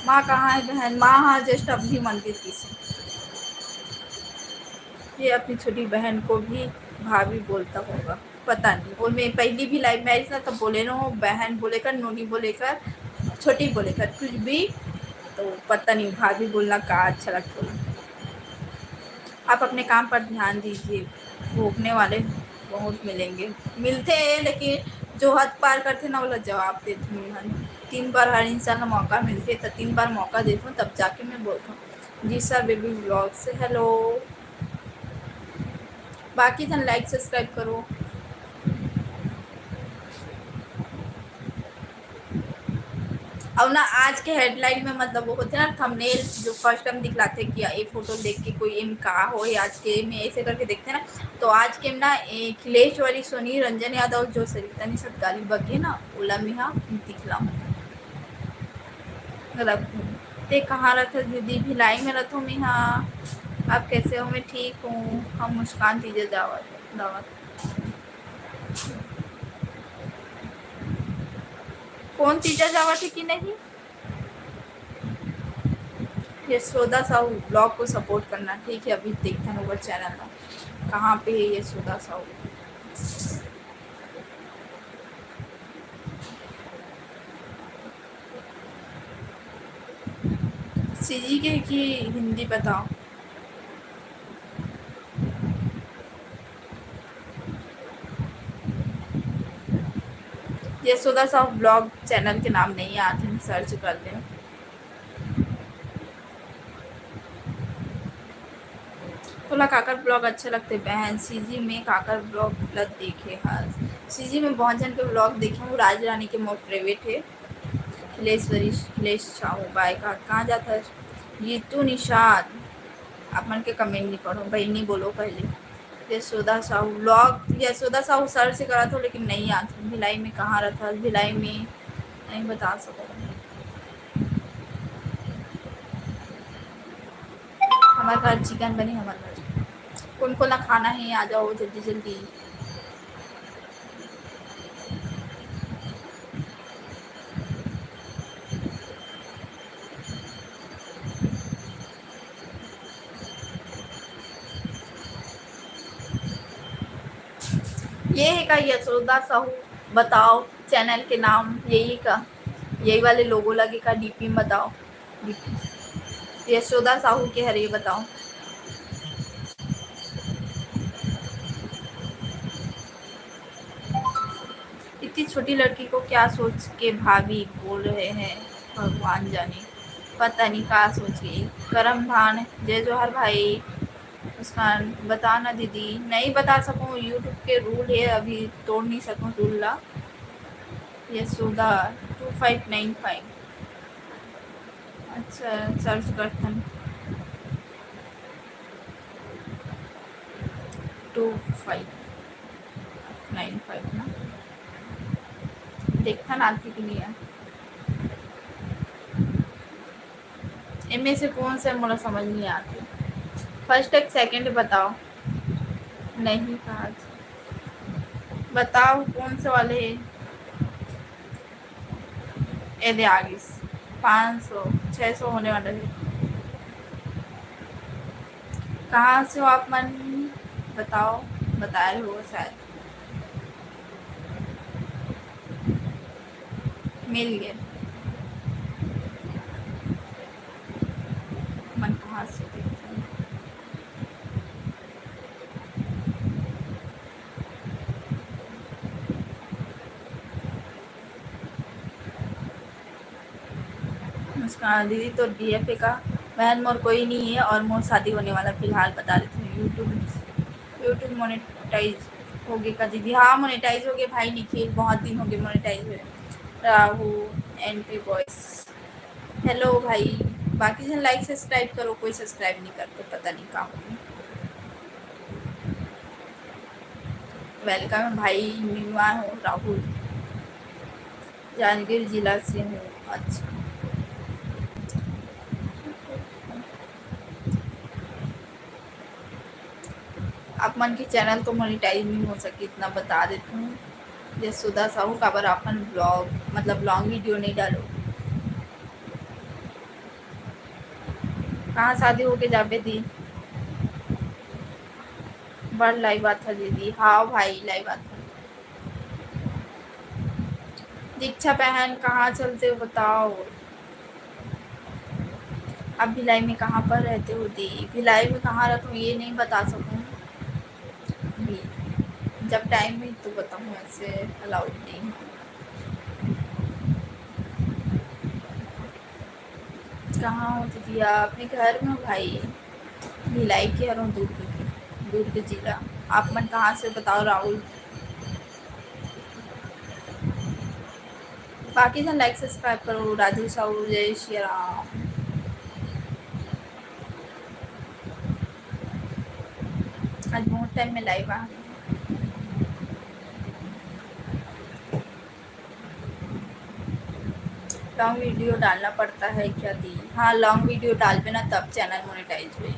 माँ कहाँ है बहन? माँ, हाँ, just अभी मंदिर की से। ये अपनी छोटी बहन को भी भाभी बोलता होगा, पता नहीं। और मैं पहली भी live में आई थी ना, तब बोले ना, बहन बोले कर, नोनी बोले कर, छोटी बोले कर, कुछ भी। तो पता नहीं, भाभी बोलना का अच्छा लगता है। आप अपने काम पर ध्यान दीजिए, भोगने वाले बहुत मिलेंगे, मिलते हैं, लेकिन जो हद पार करते ना, वो लोग जवाब देते हैं। तीन बार हर इंसान ला मौका मिलते, तो तीन बार मौका देता हूँ, तब जाके मैं बोलता हूँ। जी सर, बेबी व्लॉग से hello। बाकी जन like subscribe करो। अब ना आज के headline में, मतलब, वो होते ना thumbnail, जो first time दिखलाते कि ये photo देख के कोई एम का हो, ये आज के में ऐसे करके देखते ना, तो आज के में ना, ए, खिलेश्वरी सोनी, रंजन यादव, जो सरिता निषाद गाली बके ना, ओला में हाँ दिखला हूँ। गलत हूँ। ते कहाँ रहत हस दीदी? भिलाई में रहत हूँ मैं। हाँ, आप कैसे हो? मैं ठीक हूँ। हम मुस्कान तीजा जावत, दावत। कौन तीजा जावत है कि नहीं? यशोदा साहू व्लॉग को support करना, ठीक है? अभी देखते हैं ऊपर channel में कहाँ पे है यशोदा साहू। सीजी के की हिंदी बताओ। यशोदा साहू व्लॉग channel के नाम नहीं आते हैं, search कर लें। तोला काकर व्लॉग अच्छे लगते बहन? सीजी में काकर व्लॉग ल देखे हस? सीजी में बहुत जन के व्लॉग देखे हूँ। राज रानी के मोर फेवरेट है। खिलेश्वरी, खिलेश साहू बाय का कहाँ जाता है? जीतू निषाद, आप मन के कमेंट नहीं पढ़ो, बहनी बोलो पहले। यशोदा साहू व्लॉग, यशोदा साहू सर्च करत हो, लेकिन नहीं आत। भिलाई में कहाँ रहता? भिलाई में नहीं बता सको। हमारे घर चिकन बनी, हमारे घर। कौन कौन ला खाना है, आ जाओ जल्दी जल्दी। ये है का यशोदा साहू बताओ, चैनल के नाम यही का, यही वाले लोगो लगे का डीपी में बताओ। यशोदा साहू के हरे बताओ। इतनी छोटी लड़की को क्या सोच के भाभी बोल रहे हैं, भगवान जाने, पता नहीं क्या सोच के। करम धान, जय जोहार भाई। मुस्कान, बता ना दीदी। नहीं बता सकूँ, YouTube के रूल है, अभी तोड़ नहीं सकूँ रूल ला। Yashoda two five nine five। अच्छा, सर्च करथन। Two five nine five ना, देखथन आती कि नहीं है। इनमें से कौन से मोला समझ नहीं आती? फर्स्ट एक सेकंड बताओ। नहीं कहा। बताओ कौन से वाले है? ये दे आ गई। पाँच सौ, छः सौ होने वाला है। कहाँ से हो आप मन? बताओ, बताए हो शायद। मिल गए। मन कहाँ से देखते हैं? मुस्कान दीदी, तो डीएफए का बहन मोर कोई नहीं है और मोर शादी होने वाला, फिलहाल बता देती हूँ। YouTube, YouTube मोनेटाइज हो गए का दीदी? हाँ, मोनेटाइज हो गए भाई निखिल, बहुत दिन हो गए मोनेटाइज हुए। राहु, एंट्री बॉयज, हेलो भाई। बाकी जन लाइक सब्सक्राइब करो, कोई सब्सक्राइब नहीं करते, पता नहीं कहाँ हो। वेलकम भाई, मिलवा हो राहुल, जांजगीर जिला से हूँ। अच्छा, आप मन के चैनल तो मोनेटाइज नहीं हो सके, इतना बता देती हूँ। जसोदा साहू, काबर आप मन ब्लॉग, मतलब लॉन्ग वीडियो नहीं डालो? कहाँ शादी होके जाबे दी? बड़ लाइव आता दीदी। हाँ भाई, लाइव आता। दीक्षा बहन, कहाँ चलते हो बताओ? आप भिलाई में कहाँ पर रहते हो दी? भिलाई में कहाँ रहता हूँ, ये नहीं बता सकूँ अभी। जब टाइम हुई तो बताऊँ, ऐसे अलाउड नहीं है। कहाँ हो दीदी आप? अपने घर में हो भाई। भिलाई के हरव, दुर्ग के, दुर्ग जिला। आप मन कहाँ से बताओ राहुल? बाकी जन लाइक सब्सक्राइब करो। राधे साहू, जय श्री राम। आज बहुत टाइम में लाइव आ गई। लॉन्ग वीडियो डालना पड़ता है क्या दी? हाँ, लॉन्ग वीडियो डालबे ना तब चैनल मोनेटाइज होही।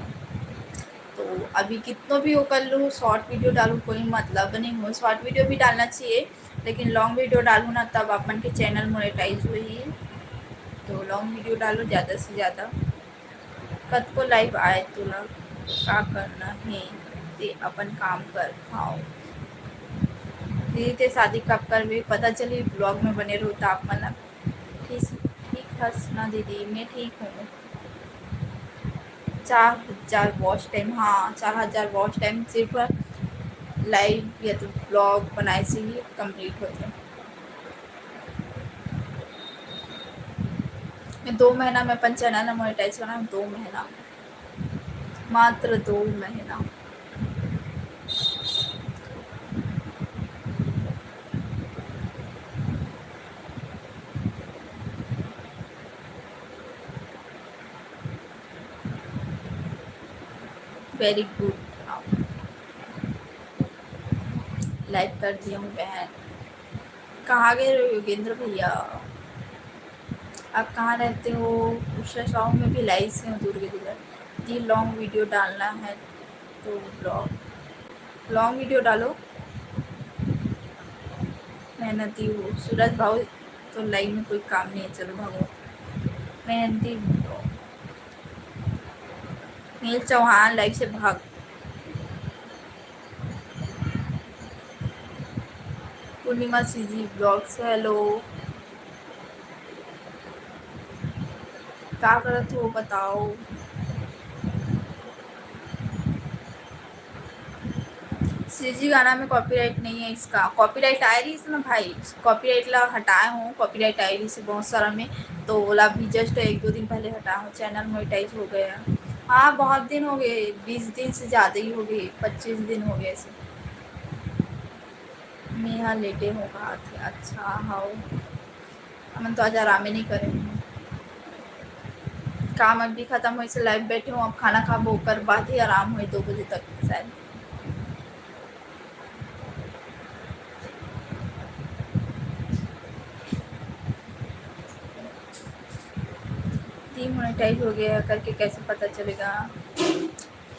तो अभी कितनो भी वो कर लूँ, शॉर्ट वीडियो डालूँ, कोई मतलब नहीं हो। शॉर्ट वीडियो भी डालना चाहिए, लेकिन लॉन्ग वीडियो डालूँ ना तब आप मन के चैनल मोनेटाइज होही। तो लॉन्ग वीडियो डालो ज़्यादा से ज़्यादा। कतको लाइव आए तोला का करना हे, ते अपन काम कर। हाँ दीदी, ते शादी कब करबे? पता चली ब्लॉग में बने रहो तो आप मन ला। ठीक, ठीक हस ना दीदी? मैं ठीक हूँ। चार हजार वॉच टाइम, हाँ, चार हजार वॉच टाइम सिर्फ लाइव या तो ब्लॉग बनाए से ही कंप्लीट होथे। मैं दो महीना में अपन चैनल ला मोनेटाइज करना, दो महीना, मात्र दो महीना। Very good। लाइक कर दिया हूँ बहन। कहाँ गए रहे योगेंद्र भैया? आप कहाँ रहते हो? उषा साहू, मैं भिलाई से हूँ, दुर्ग जिला। जी, लॉन्ग वीडियो डालना है तो ब्लॉग, लॉन्ग वीडियो डालो। मेहनती हो सूरज भाऊ, तो लाइव में कोई काम नहीं है। चलो भागो, मेहनती हो। नील चौहान लाइव से भाग। पूर्णिमा सीजी ब्लॉग्स, हेलो, का करत हो बताओ? सीजी गाना में कॉपीराइट नहीं है इसका। कॉपीराइट आए रहिस ना भाई, कॉपीराइट ला हटाए हूँ। कॉपीराइट आए रहिस बहुत सारा में, तो ओला भी जस्ट एक दो दिन पहले हटाए हूँ। चैनल मोनेटाइज हो गया। हाँ, बहुत दिन हो गए, बीस दिन से ज़्यादा ही हो गए, पच्चीस दिन हो गए ऐसे। मेहा लेटे हो कहा थे। अच्छा, हाउ। हमन तो आज आराम ही नहीं करे। काम अभी खत्म होइस, लाइव बैठे हूँ, अब खाना खाबो, ओकर बाद ही आराम होई, दो बजे तक शायद। डीमोनेटाइज हो गया है करके कैसे पता चलेगा?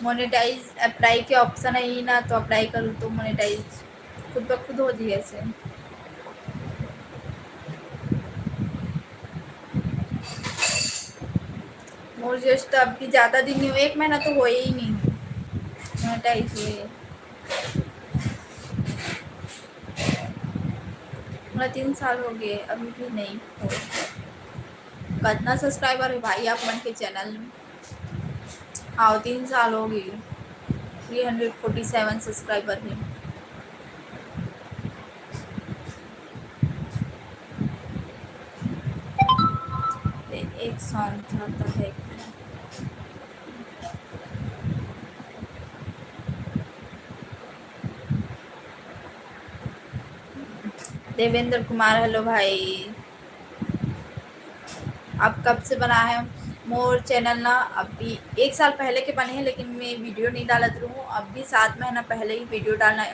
मोनेटाइज अप्लाई के ऑप्शन है ही ना, तो अप्लाई करूँ तो मोनेटाइज खुद ब खुद हो जाए ऐसे। मोर जस्ट अभी ज़्यादा दिन नहीं हुए, एक महीना तो हुए ही नहीं मोनेटाइज हुए। मोला तीन साल हो गए, अभी भी नहीं हो। कितना सब्सक्राइबर है भाई आप मन के चैनल में? हाँ, तीन साल हो गए, three hundred forty seven subscriber है। एक सॉन्ग चाहता है कि देवेंद्र कुमार, हेलो भाई, आप कब से बना है? मोर चैनल ना अभी एक साल पहले के बने हैं, लेकिन मैं वीडियो नहीं डालत रहूँ। अभी सात महीना पहले ही वीडियो डालना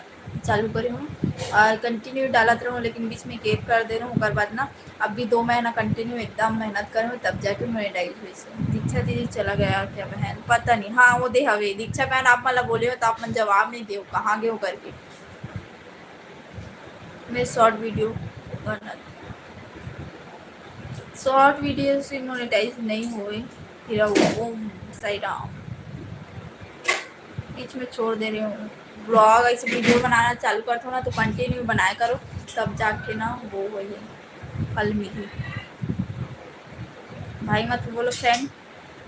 चालू करे हूँ और कंटिन्यू डालत रहूँ, लेकिन बीच में गैप कर दे रहूँ। ओकर बाद ना अभी दो महीना कंटिन्यू एकदम मेहनत करे हूँ, तब जाके मोनेटाइज हुई से। दीक्षा दीदी चला गया क्या बहन? पता नहीं। हाँ, वो दे हवे दीक्षा बहन, आप मन ला बोले हो तो आप मन जवाब नहीं दे हो, कहाँ गए हो करके। मैं शॉर्ट वीडियो बनाती, शॉर्ट वीडियो से मोनेटाइज नहीं हुए। फिर वो साइड बीच में छोड़ दे रही हूँ। ब्लॉग ऐसे वीडियो बनाना चालू करथो ना, तो कंटिन्यू बनाया करो, तब जाके ना वो होही, फल मिली। भाई मत बोलो फ्रेंड,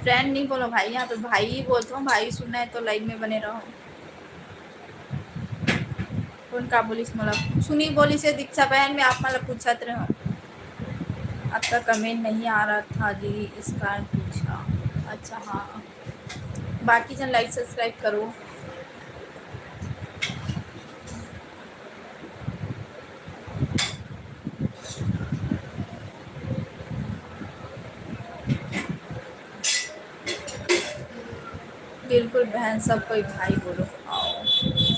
फ्रेंड नहीं बोलो भाई, यहाँ पे भाई ही बोलता हूँ। भाई सुनना है तो लाइव में बने रहो। कौन का बोलिस मोला? कुछु नहीं बोलिस हे दीक्षा बहन, मैं आप मन ला पूछत रहे हूँ। आपका कमेंट नहीं आ रहा था दीदी, इस कारण पूछा। अच्छा हाँ, बाकी जन लाइक सब्सक्राइब करो। बिल्कुल बहन, सब कोई भाई बोलो, आओ।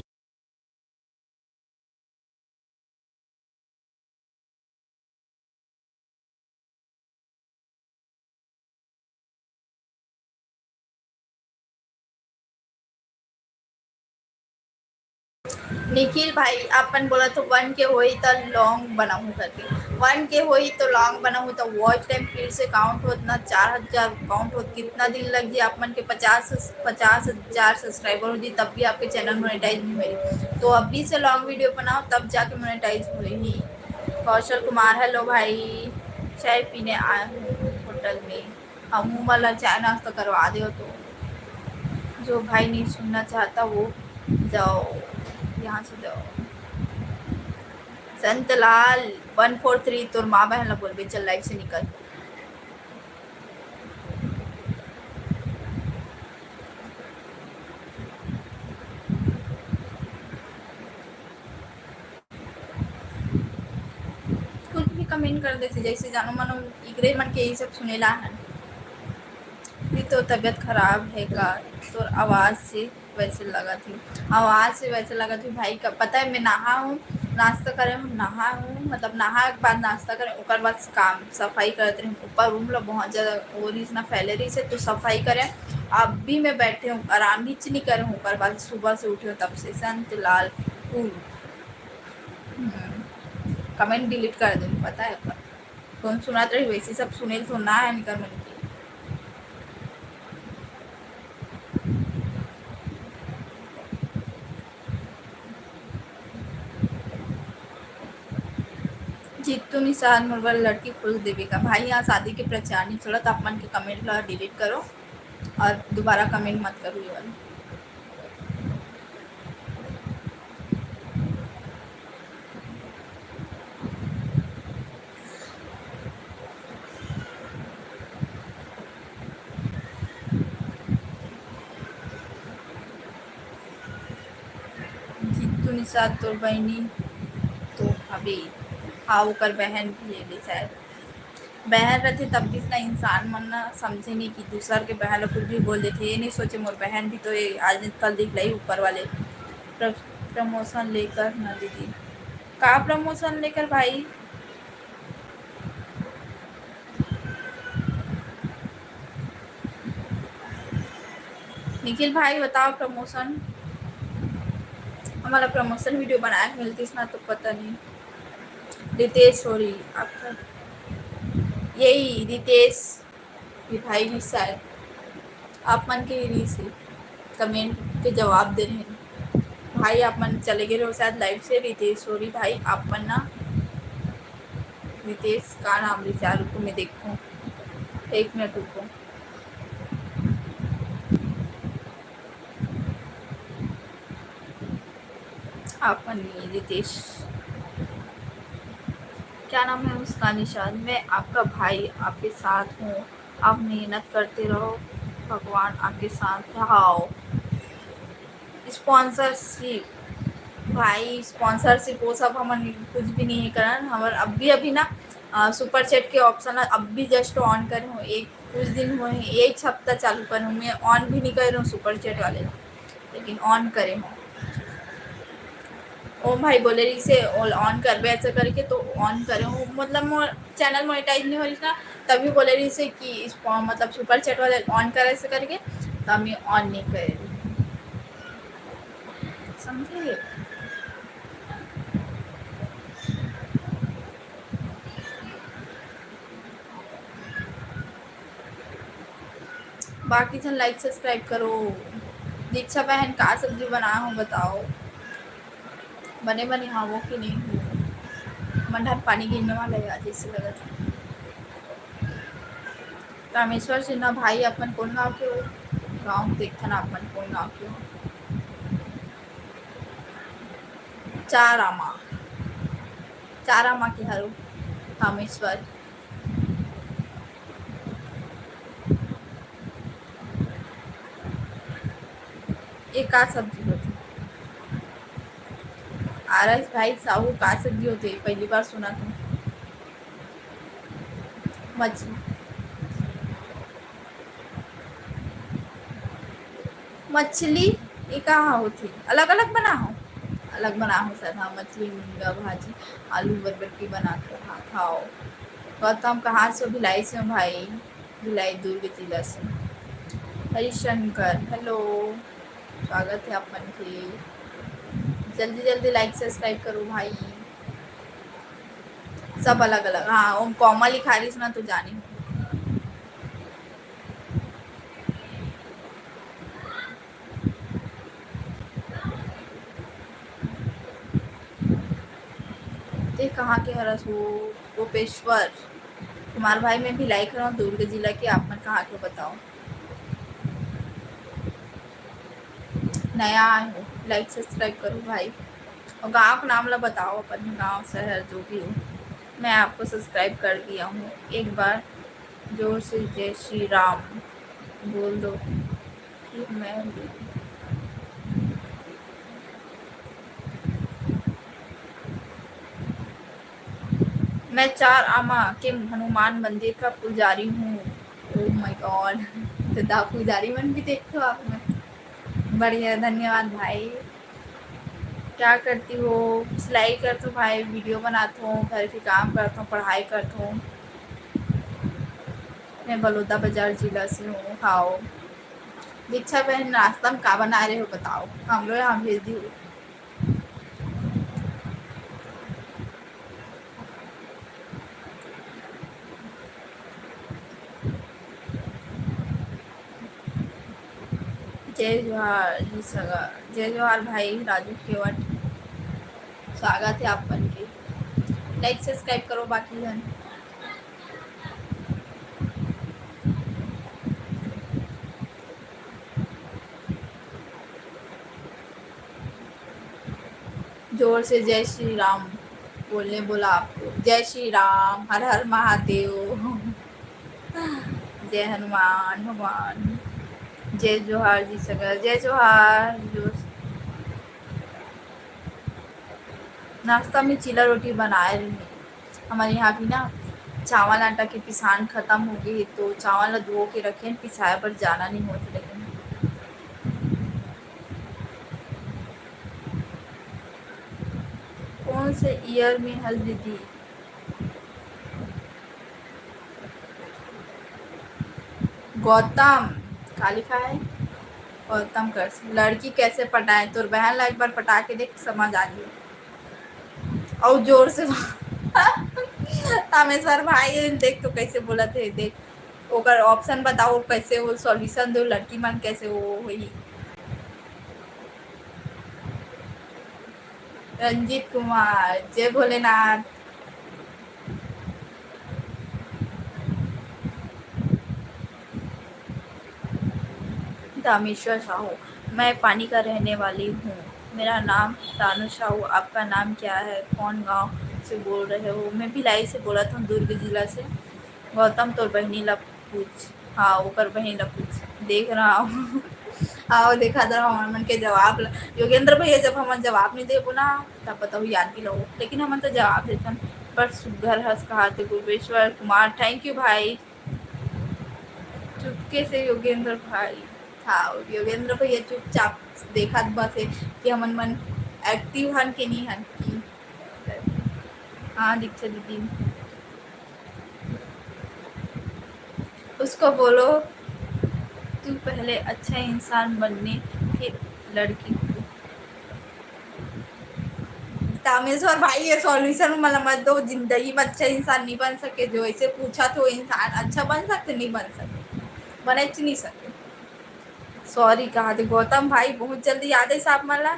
निखिल भाई, अपन बोला तो वन के होई त लॉन्ग बनाहूँ करके। वन के होई तो लॉन्ग बनाहूँ तो वॉच टाइम फिर से काउंट होत ना, चार हजार काउंट होत, कितना दिन लग जी आप मन के पचास, पचास हजार सब्सक्राइबर हो जी, तब भी आपके चैनल मोनेटाइज नहीं हुई। तो अभी से लॉन्ग वीडियो बनाओ, तब जाके मोनेटाइज हुई ही। कौशल कुमार, हेलो भाई, चाय पीने आए हूँ होटल में। हमू मन ला चाय नाश्ता करवा दो तो। जो भाई नहीं सुनना चाहता वो जाओ, यहाँ से जाओ। संतलाल वन फोर थ्री, तोर माँ बहन ला बोलबे, चल लाइव से निकल। कुछ भी कमेंट कर देते, जैसे जानो मानो इकरे मन के यही सब सुनेला है। ये तो तबीयत खराब है का? तोर आवाज़ से वैसे लगत हे, आवाज़ से वैसे लगत हे भाई। का पता है, मैं नहा हूँ, नाश्ता करे हूँ, नहा हूँ, मतलब नहा के बाद नाश्ता करे, ओकर बाद काम सफाई करत रहे। ऊपर रूम ला बहुत ज़्यादा वो रहीस ना, फैले रहीस हे, तो सफाई करे। अब भी मैं बैठे हूँ, आराम भी नहीं करे हूँ। ओकर बाद सुबह से उठे हूँ तब से। संत लाल cool। हम्म, कमेंट डिलीट कर दे, पता है ओकर। कौन सुनात रही वैसे सब सुनेल तो ना है निकर मन के। जीतू निषाद मोर बर लड़की खोज देबे का? भाई, यहाँ शादी के प्रचार नहीं चलत, आप मन के कमेंट ला डिलीट करो और दोबारा कमेंट मत करो ये वाला। जीतू निषाद तोर बहिनी तो हवे। हाँ, ओकर बहन भी हे शायद। बहन रथे तब भी ना इंसान मन ना समझे नहीं कि दूसर के बहन ला कुछ भी बोल देथे। ये नहीं सोचे मोर बहन भी तो ये आज कल दिखलाई ऊपर वाले। प्र-, प्रमोशन लेकर ना दीदी। का प्रमोशन लेकर भाई? निखिल भाई बताओ प्रमोशन, हमारा प्रमोशन वीडियो बनाए के मिलतीस ना तो पता नहीं। रितेश हो रही आपका, यही रितेश, ये भाई भी शायद आप मन के ही रीस हे, कमेंट के जवाब दे रहे हैं। भाई आप मन चले गए रहो शायद लाइव से। रितेश हो रही भाई आप मन ना, रितेश का नाम रिचार्ज को मैं देखूँ, एक मिनट रुको। आप मन नहीं, रितेश, क्या नाम है उसका? निषाद, मैं आपका भाई, आपके साथ हूँ, आप मेहनत करते रहो, भगवान आपके साथ है। हाँ, स्पॉन्सरशिप, भाई स्पॉन्सरशिप वो सब हमन कुछ भी नहीं करन। हमर अभी, अभी ना, अ, सुपर चैट के ऑप्शन ला अभी जस्ट ऑन करे हूँ, एक कुछ दिन हुए हैं, एक हफ्ता चालू करे हूँ, मैं ऑन भी नहीं करे हूँ सुपर चैट वाले ला, लेकिन ऑन करे हूँ। ओम भाई बोले रहिसे, "On करबे ऐसे करके," तो on करे हूँ, मतलब मोर channel monetize नहीं हो रही ना, तभी बोले रहिसे कि इस, मतलब super chat वाला on कर ऐसे करके, तो हम on नहीं करे रही। समझे? बाकी झन like subscribe करो। दीक्षा बहन, का सब्जी बनाए हो बताओ? बने बने हावो कि नहीं हो? मन डाहर पानी गिरने वाला है आज, ऐसे लगत है। रामेश्वर सिन्हा भाई, अपन कौन गांव के हो? गांव देखथन, अपन कौन गांव के हो? चारामा, चारामा के हरो रामेश्वर। ये का सब्जी होथे? आरएस भाई साहू, का सब्जी होथे? पहली बार सुना था। मछली, मछली ये का होथे? अलग-अलग बनाहो? अलग बनाहो सर, हाँ, मछली, मुनगा भाजी, आलू बरबट्टी बना के, हाँ, खाओ। गौतम, कहाँ से हो? भिलाई से हूँ भाई, भिलाई दुर्ग जिला से। हरिशंकर, hello, स्वागत है आप मन के। जल्दी जल्दी like subscribe करो भाई। सब अलग अलग, हाँ, ओम comma लिखा रही ना तो जानी हो। ते कहाँ के हरस हो? गोपेश्वर। कुमार भाई, मैं भिलाई के हूँ, दुर्ग जिला के। आप मन कहाँ के बताओ? नया आए हो, like subscribe करो भाई, और गांव के नाम ला बताओ, अपन गांव, शहर, जो भी हो। मैं आपको subscribe कर दिया हूँ, एक बार जोर से जय श्री राम बोल दो कि मैं भी। मैं चारामा के हनुमान मंदिर का पुजारी हूँ। Oh my God, तो दा पुजारी मन भी देखते हो आप में। बढ़िया, धन्यवाद भाई। क्या करती हो? सिलाई करथो भाई, video बनाथो, घर के काम करथो, पढ़ाई करथो। मैं बलौदा बाजार जिला से हूँ। हाओ दीक्षा बहन, नाश्ता में का बना रहे हो बताओ, हमरो यहाँ भेज दियो। जय जोहार जी सगा, जय जोहार भाई राजू केवट, स्वागत है आप मन के। Like subscribe करो बाकी झन। जोर से जय श्री राम बोलने बोला आपको। जय श्री राम, हर हर महादेव, जय हनुमान भगवान, जय जोहार जी सगर, जय जोहार। जो नाश्ता में चीला रोटी बनाए रहे। हमारे यहाँ भी ना चावल आटा के पिसान खत्म हो गए, तो चावल ला धो के रखे हैं, पिसाए पर जाना नहीं होता। लेकिन कौन से year में हल दीदी? गौतम, का लिखा है? गौतम कर, लड़की कैसे पटाए? तोर बहन ला एक बार पटा के देख, समझ आ जाए। और जोर से तामेश्वर भाई, देख तो कैसे बोलत हे, देख ओकर option बताओ, कैसे वो solution दो, लड़की मन कैसे वो होई। रंजीत कुमार, जय भोलेनाथ। दामेश्वर साहू, मैं पानी का रहने वाली हूँ। मेरा नाम तानू साहू, आपका नाम क्या है? कौन गांव से बोल रहे हो? मैं भिलाई से बोलत हूँ, दुर्ग जिला से। गौतम, तोर बहिनी ला पूछ। हाँ, ओकर बहिनी ला पूछ। देख रहा हूँ। हाँ, वो देखा था हमन मन के जवाब ला। योगेंद्र भैया, जब हमन जवाब नहीं देबो ना, तब बताओ याद दिलाओ। लेकिन हमन तो जवाब देथन। पर सुग्घर हस कहा थे गुरुपेश्वर कुमार। Thank you भाई। चुपके से योगेंद्र भाई। हाँ, योगेंद्र भैया चुपचाप देखत बसे कि हमन मन active हन कि नहीं हन कि। हाँ, दीक्षा दीदी। उसको बोलो, तू पहले अच्छा इंसान बनने, फिर लड़की को। तामेश्वर भाई, ये solution मला मत दो, जिंदगी में अच्छा इंसान नहीं बन सके। जो ऐसे पूछा तो इंसान अच्छा बन सकते, नहीं बन सके, बने नहीं सके। Sorry कहा थे गौतम भाई, बहुत जल्दी याद है साहब मला।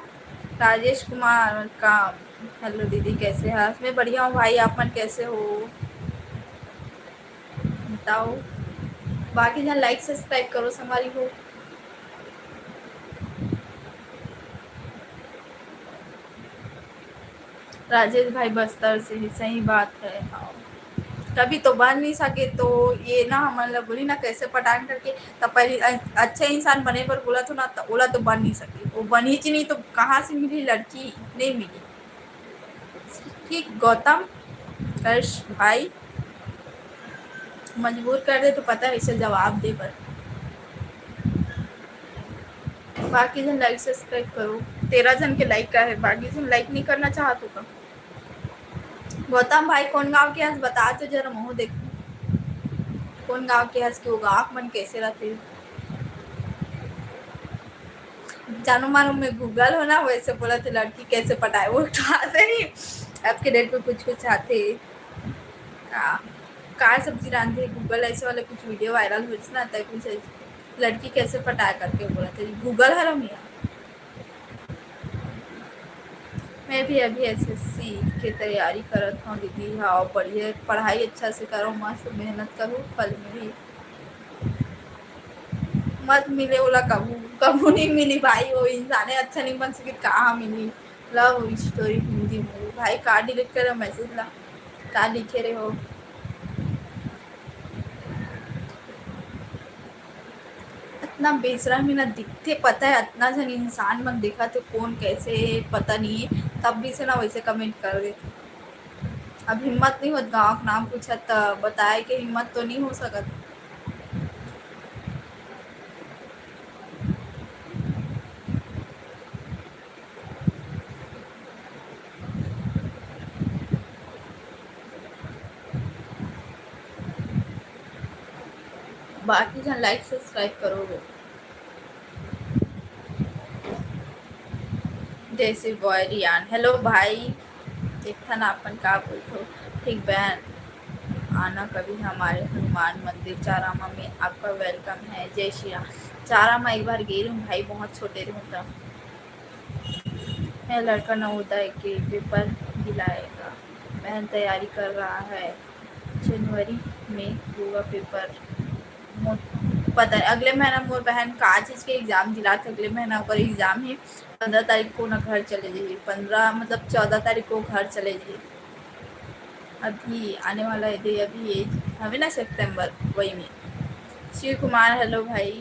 राजेश कुमार का, hello दीदी, कैसे हैं? मैं बढ़िया हूँ भाई, आप मन कैसे हो बताओ? बाकी जन like subscribe करो संगवारी हो। राजेश भाई बस्तर से ही, सही बात है। हाँ, तभी तो बन नहीं सके, तो ये ना हमन ला बोली ना कैसे पटान करके, तब पहले अ-, अच्छा इंसान बने बर बोला तो ना, तो ओला तो बन नहीं सके, वो बनी च नहीं तो कहाँ से मिली लड़की, नहीं मिली। ठीक गौतम, हर्ष भाई मजबूर कर दे तो पता है इसे जवाब दे बर। बाकी जन like subscribe करो, तेरह जन के like का है, बाकी जन like नहीं करना चाहत हो का? गौतम भाई कौन गांव के हस बता तो जरा महू देख, कौन गांव के हस कि वो गांव मन कैसे रहते? जानो मानो मैं Google हो ना, वैसे बोला थे लड़की कैसे पटाए, वो तो आते नहीं। अब के date में कुछ कुछ आते। का, का सब्जी रांधे Google, ऐसे वाले कुछ video viral हो ना, तब कुछ लड़की कैसे पटाए करके बोला थे Google हर हम यहाँ। मैं भी अभी एसएससी के तैयारी करत हूँ दीदी। हाँ, बढ़िया, पढ़ाई अच्छा से करो, मस्त मेहनत करो, फल मिली। मत मिले ओला कभू, कभू नहीं मिली भाई, वो इंसाने अच्छा नहीं बन सके, कहाँ मिली? Love story Hindi movie। भाई का delete करे message ला, का लिखे रहे हो? इतना बेसरा में ना दिखते, पता है, इतना जन इंसान मन देखा थे, कौन कैसे है, पता नहीं है, तब भी से ना वैसे comment कर देते। अब हिम्मत नहीं होत गाँव का नाम पूछा त बताए के हिम्मत तो नहीं हो सकत। बाकी जन like subscribe करो। देसी बॉय रियान, hello भाई, देखथन अपन का बोलथो। ठीक बहन, आना कभी हमारे हनुमान मंदिर चारामा में, आपका welcome है। जय श्री राम। चारामा एक बार गई रहूँ भाई, बहुत छोटे रहूँ तब। मेरा लड़का नवोदय के paper दिलाएगा, बहन तैयारी कर रहा है, जनवरी में होगा paper। मोर पता नहीं, अगले महीना मोर बहन का चीज के exam दिलात, अगले महीना ओकर exam है। पंद्रह तारीख को ना घर चले जाइए, पंद्रह मतलब चौदह तारीख को घर चले जाइए। अभी आने वाला है दे, अभी ये हवे ना September, वही में। शिव कुमार, hello भाई।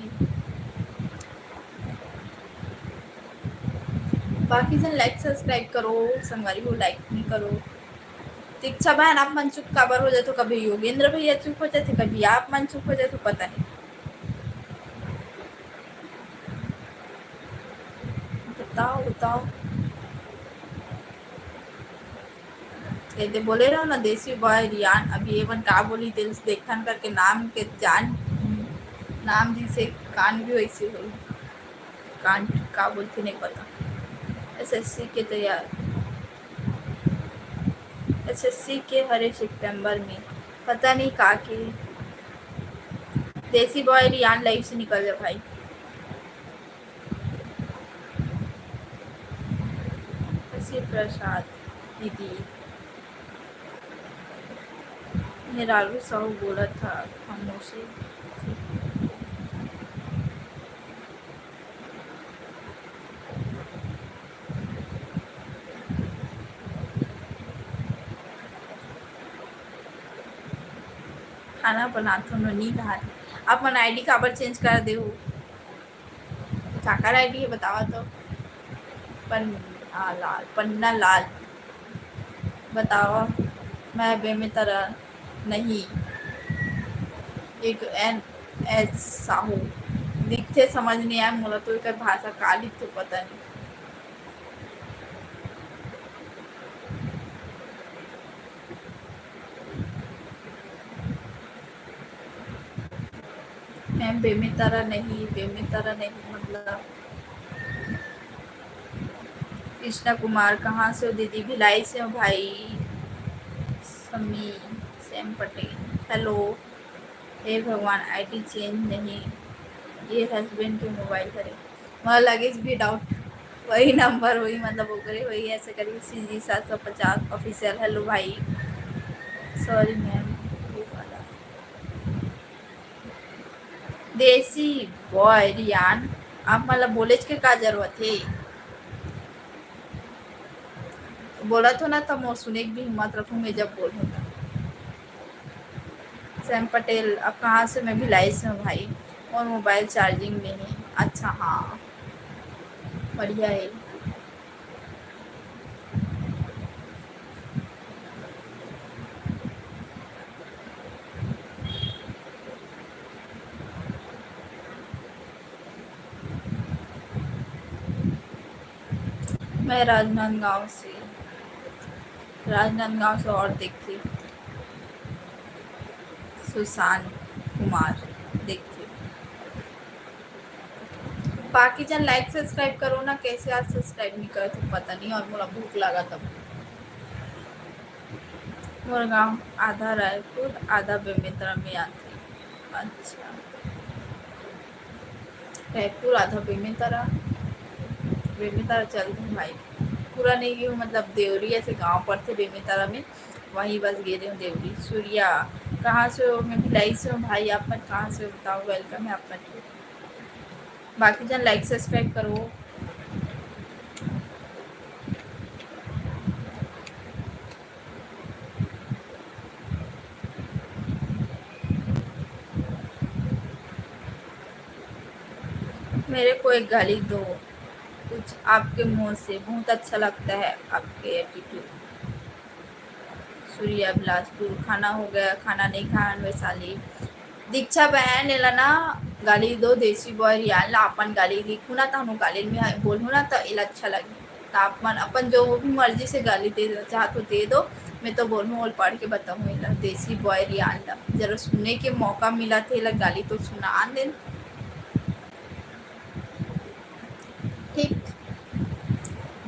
बाकी जन like subscribe करो, संगवारी हो like नहीं करो। दीक्षा बहन, आप मन चुप काबर हो जाते हो? कभी योगेंद्र भैया चुप हो जाते, कभी आप मन चुप हो जाते, पता नहीं। बताओ, बताओ। ये दे बोले रहो ना, देसी बॉय रियान, अभी ये मन का बोली, दिल से देखथन करके नाम के जान, नाम जिसे कान भी वैसे हो, कान का बोलते नहीं पता। एसएससी के तैयार, एसएससी के हरे सितंबर में, पता नहीं का के। देसी बॉय रियान live से निकल जा भाई। शशि प्रसाद दीदी, मेहरारू साहू बोलत हा, खामोशी। खाना बनात हो, नोनी कहा थे। आप मन आईडी काबर चेंज कर दे हो? काकर आईडी है बतावा तो। पन्ना लाल, पन्ना लाल बतावा। मैं बेमे तरह नहीं, एक एन एच साहू लिखते समझ नहीं आया मोला तो, एकर भाषा का लिखते पता नहीं। मैम, बेमेतरा नहीं, बेमेतरा नहीं, मतलब कृष्णा कुमार, कहाँ से हो दीदी? भिलाई से हो भाई। समी, सैम पटेल, हेलो। हे भगवान, आईडी चेंज नहीं, ये हस्बैंड के मोबाइल हरे। मोला लगिस भी डाउट, वही नंबर होही, मतलब ओकरे होही, ऐसे करी। सीजी सात सौ पचास ऑफिशियल, हेलो भाई। सॉरी मैम, ये वाला। देसी बॉय रियान, आप मन ला बोलेच के का जरूरत हे? बोलत हो ना, त मोर सुने के भी हिम्मत रखहूँ मैं जब बोलहूँ त। सैम पटेल, आप कहाँ से? मैं भिलाई से हूँ भाई, और मोबाइल चार्जिंग में है। अच्छा, हाँ, बढ़िया है। मैं राजनांदगांव से, राजनांदगांव से और देखते सुशांत कुमार देखते। बाकी जन लाइक सब्सक्राइब करो ना, कैसे आज सब्सक्राइब नहीं करत हो पता नहीं, और मोला भूख लगा तब। मोर गांव आधा रायपुर, आधा बेमेतरा में आथे। अच्छा, रायपुर आधा बेमेतरा, बेमेतरा चलते भाई। पूरा नहीं गई हूँ, मतलब देवरी ऐसे गांव पड़थे बेमेतरा में, वहीं बस गे रहे हूँ देवरी। सूर्या, कहाँ से हो? मैं भिलाई से हूँ भाई, आप मन कहाँ से हो बताओ? वेलकम है आप मन के। बाकी जन लाइक सब्सक्राइब करो। मेरे को एक गाली दो, कुछ आपके मुंह से, बहुत अच्छा लगता है आपके एटीट्यूड। सूर्या बिलासपुर, खाना हो गया, खाना नहीं खान वैशाली। दीक्षा बहन, एला ना गाली दो, देसी बॉय रियान ला अपन गाली लिखू ना, तहनो गाली में बोलू ना, तो एला अच्छा लगे। तो आप मन अपन जो भी मर्जी से गाली दे चाहत हो दे दो, मैं तो बोलूँ और पढ़ के बताऊँ एला, देसी बॉय रियान ला। जरा सुने के मौका मिला थे, एला गाली तो सुना दे। ठीक,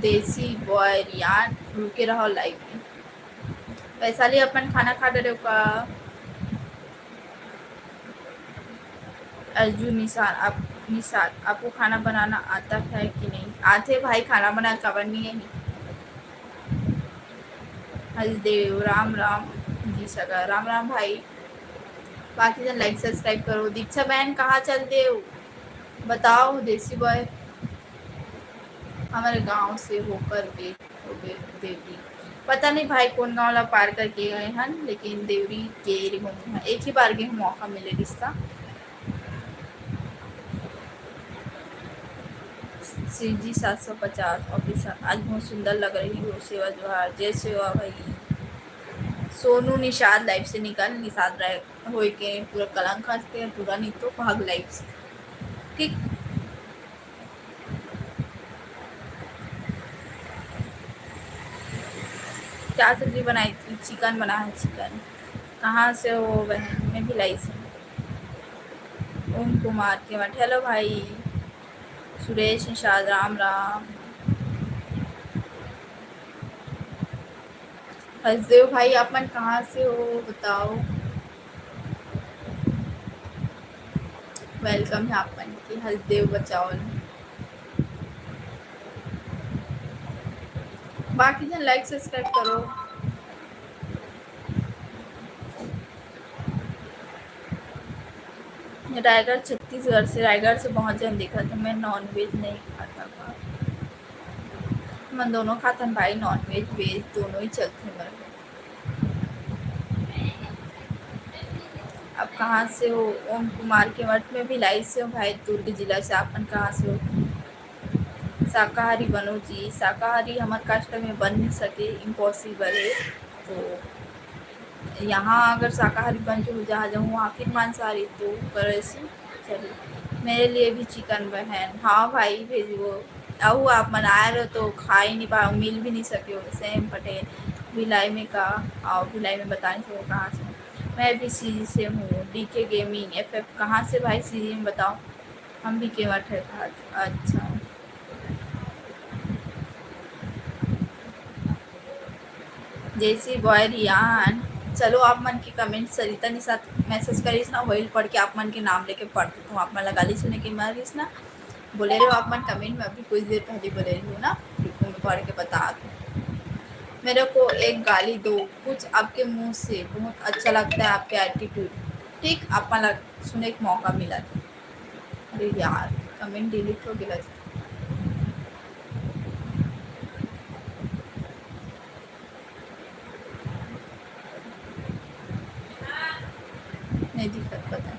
देसी बॉय रियान, रुके रहो लाइव में। वैशाली, अपन खाना खा डरे हो का? अर्जुन निषाद, आप, निषाद, आपको खाना बनाना आता है कि नहीं? आथे भाई, खाना बना, काबर नहीं है? हसदेव, राम राम जी सगा, राम राम भाई। बाकी जन लाइक सब्सक्राइब करो। दीक्षा बहन, कहाँ चल देव? बताओ देसी बॉय। हमारे गांव से होकर गे, होगे देवरी। पता नहीं भाई, कौन गांव ला पार करके गए हन, लेकिन देवरी गे रहे होंगे। हाँ, एक ही बार गे हूँ, मौका मिले रिश्ता। सीजी सात सौ पचास ऑफिसर, आज बहुत सुंदर लग रही हो। सेवा जोहार, जय सेवा भाई। सोनू निषाद लाइव से निकल, निषाद राय होए के पूरा कलंक हंसते हैं, पूरा नहीं तो भाग लाइव से। ठीक, क्या सब्जी बनाई थी? चिकन बना है, चिकन। कहाँ से हो बहन? मैं भिलाई से हूँ। ओम कुमार के मठ, हेलो भाई। सुरेश निषाद, राम राम। हसदेव भाई, आप मन कहाँ से हो बताओ? वेलकम है आप मन के हसदेव बचाओ। बाकी जन लाइक सब्सक्राइब करो। रायगढ़ छत्तीसगढ़ से, रायगढ़ से बहुत जन देखत हे। मैं नॉनवेज नहीं खाता का। हमन दोनों खाथन भाई, नॉनवेज वेज दोनों ही चलथे हमर घर। आप कहाँ से हो? ओम कुमार के मठ में भी लाइव से हो भाई, दुर्ग जिला से। आप मन कहाँ से हो? शाकाहारी बनो जी, शाकाहारी हमर कास्ट में बन नहीं सके, इम्पॉसिबल है। तो यहाँ अगर शाकाहारी बन के हो जहाँ जाऊँ वहाँ फिर मांसाहारी, तो करे से चलिए। मेरे लिए भी चिकन बहन, हाँ भाई भेजबो। अहू आप मन आए रहो तो खा ही नहीं पाओ, मिल भी नहीं सके हो। सेम पटेल, भिलाई में का? आओ, भिलाई में बता नहीं सको कहाँ से। मैं भी सीजी से हूँ। डीके गेमिंग एफएफ कहाँ से भाई? सीजी में बताओ। हम भी केवट है भाई। अच्छा। जेसी बॉय रियान, चलो आप मन के कमेंट सरिता निशा मैसेज करिस ना, वही पढ़ के आप मन के नाम लेके पढ़ देता हूँ। आप मन ला गाली सुने के मरिस ना, बोले रहो आप मन कमेंट में, अभी कुछ देर पहले बोले रहो ना, रुको मैं पढ़ के बता दूँ। मेरे को एक गाली दो, कुछ आपके मुंह से बहुत अच्छा लगता है, आपके एटीट्यूड। ठीक, आप मन ला सुने के मौका मिला था। अरे यार, कमेंट डिलीट हो गया। नहीं दिक्कत पता।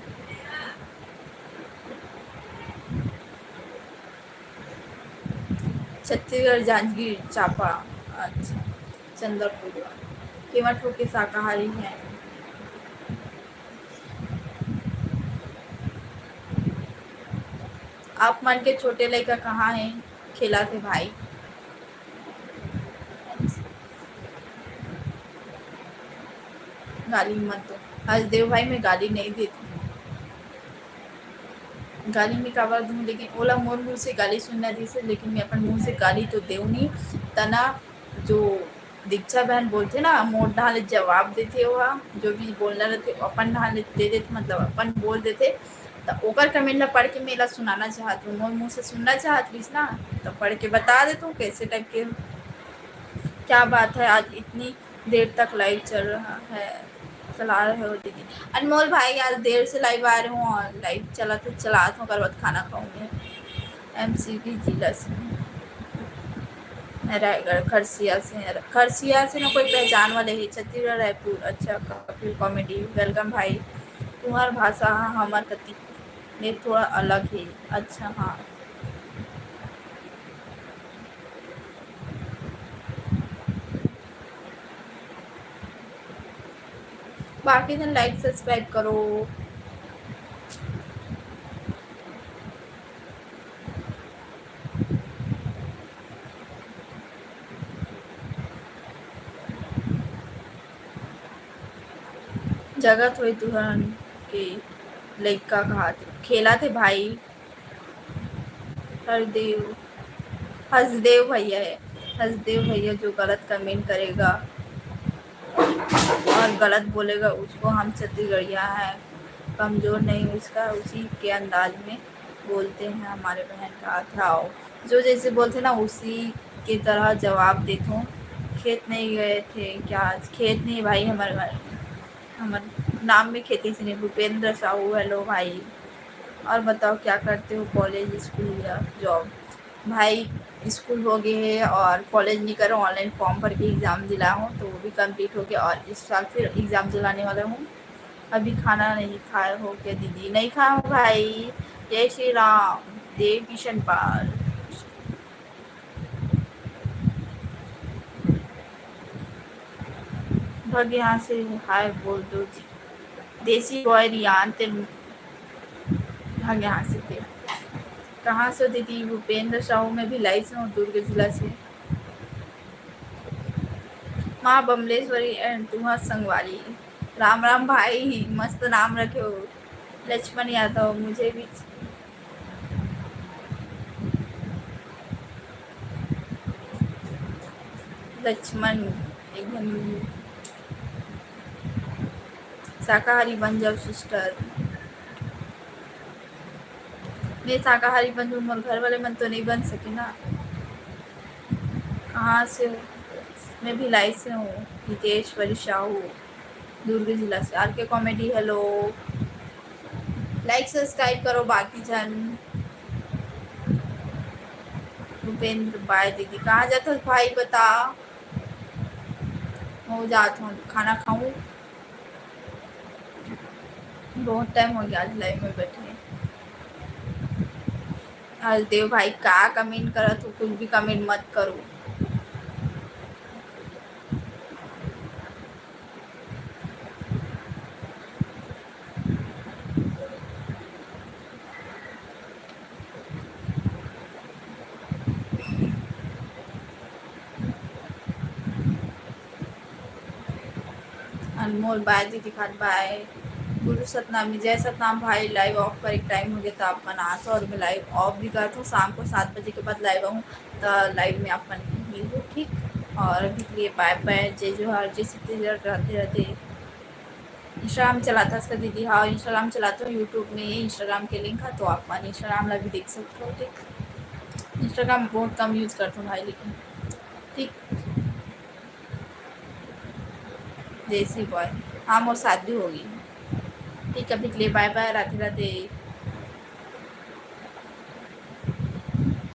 छत्तीसगढ़ जांजगीर चांपा। अच्छा, चंद्रपुर। केवट होके शाकाहारी है। आप मन के छोटे लइका कहाँ है? खेला थे भाई। गाली मत दो। हसदेव भाई, मैं गाली नहीं देती। गाली मैं काबर दूँ, लेकिन ओला मोर मुँह से गाली सुनना दिसे, लेकिन मैं अपन मुँह से गाली तो देव नहीं। तना जो दीक्षा बहन बोलथे ना, मोर डहार ले जवाब देथे ओहा, जो भी बोलना रहथे, अपन डहार ले दे देथे, मतलब अपन बोल देथे। त ओकर कमेंट ला पढ़ के मैं एला सुनाना चाहत हूँ, मोर मुँह से सुनना चाहत रहिस ना, त पढ़ के बता देत हूँ कैसे टाइप के, क्या बात है आज इतनी देर तक लाइव चल रहा है, चला रहे हो दीदी। अनमोल भाई, आज देर से लाइव आ रहे हूँ और लाइव चला तो चलात हूँ, ओकर बाद खाना खाऊंगी। एमसीबी जिला से, रायगढ़, खरसिया से। खरसिया से ना कोई पहचान वाले है, छत्तीसगढ़, रायपुर। अच्छा, कपिल कॉमेडी, वेलकम भाई। तुम्हार भाषा हा हमर कति ले थोड़ा अलग है। अच्छा, हाँ। बाकी जन लाइक सब्सक्राइब करो। जगत होई तुहरन के लइका कहात खेलत हे भाई। हरदेव, हसदेव भैया है, हसदेव भैया जो गलत कमेंट करेगा और गलत बोलेगा, उसको हम छत्तीसगढ़िया है, कमजोर नहीं उसका, उसी के अंदाज में बोलते हैं हमारे बहन का। आओ, जो जैसे बोलते ना, उसी की तरह जवाब देते हो। खेत नहीं गए थे क्या आज? खेत नहीं भाई, हमारे घर, हमारे नाम में खेती से नहीं। भूपेंद्र साहू, हेलो भाई। और बताओ, क्या करते हो, कॉलेज, स्कूल या जॉब? भाई, स्कूल हो गए है और कॉलेज नहीं करो, ऑनलाइन फॉर्म भर के एग्जाम दिला हूँ, तो वो भी कंप्लीट हो गया और इस साल फिर एग्जाम दिलाने वाला हूँ। अभी खाना नहीं खाए हो क्या दीदी? नहीं खाया हूँ भाई। जय श्री राम। देव किशन पाल, भग यहाँ से, हाय बोल दो जी। देसी बॉय रियान ते, भाग यहाँ से ते। कहाँ से हो दीदी? भूपेंद्र साहू, मैं भिलाई से हूँ, दुर्ग जिला से। माँ बमलेश्वरी and तुहा संगवारी। राम राम भाई, मस्त नाम रखे हो लक्ष्मण यादव। मुझे भी लक्ष्मण एकदम शाकाहारी बन जाओ सिस्टर। मैं शाकाहारी बन जाऊँ, मोर घर वाले मन तो नहीं बन सके ना। कहाँ से हो? मैं भिलाई से हूँ, हितेश्वरी साहू, दुर्ग जिला से। आर के कॉमेडी, हेलो, लाइक सब्सक्राइब करो बाकी जन। भूपेंद्र, बाय दीदी। कहाँ जात हस भाई, बता। हो जात हूँ, खाना खाऊँ। बहुत टाइम हो गया आज लाइव में बैठे। आज देव भाई का कमेंट करत हो, कुछ भी कमेंट मत करो। मोर बाय दीदी खान बाय। गुरु सतनामी, जय सतनाम भाई, live off करे के time हो गया, तो आप मन आत हो और मैं live off भी करत हूँ। शाम को सात बजे के बाद live आऊँ, तो live में आप मन मिलहू, ठीक? और अभी के लिए bye bye, जय जोहार, जय छत्तीसगढ़। राधे राधे। Instagram चलाता इसका दीदी? हाँ, Instagram चलाता हूँ, YouTube में Instagram के link है, तो आप मन Instagram ला भी देख सकते हो, ठीक? Instagram बहुत कम use करता हूँ भाई, लेकिन ठीक। देसी बॉय, हाँ, मोर शादी होगी। ठीक, अभी के लिए bye bye, राधे राधे।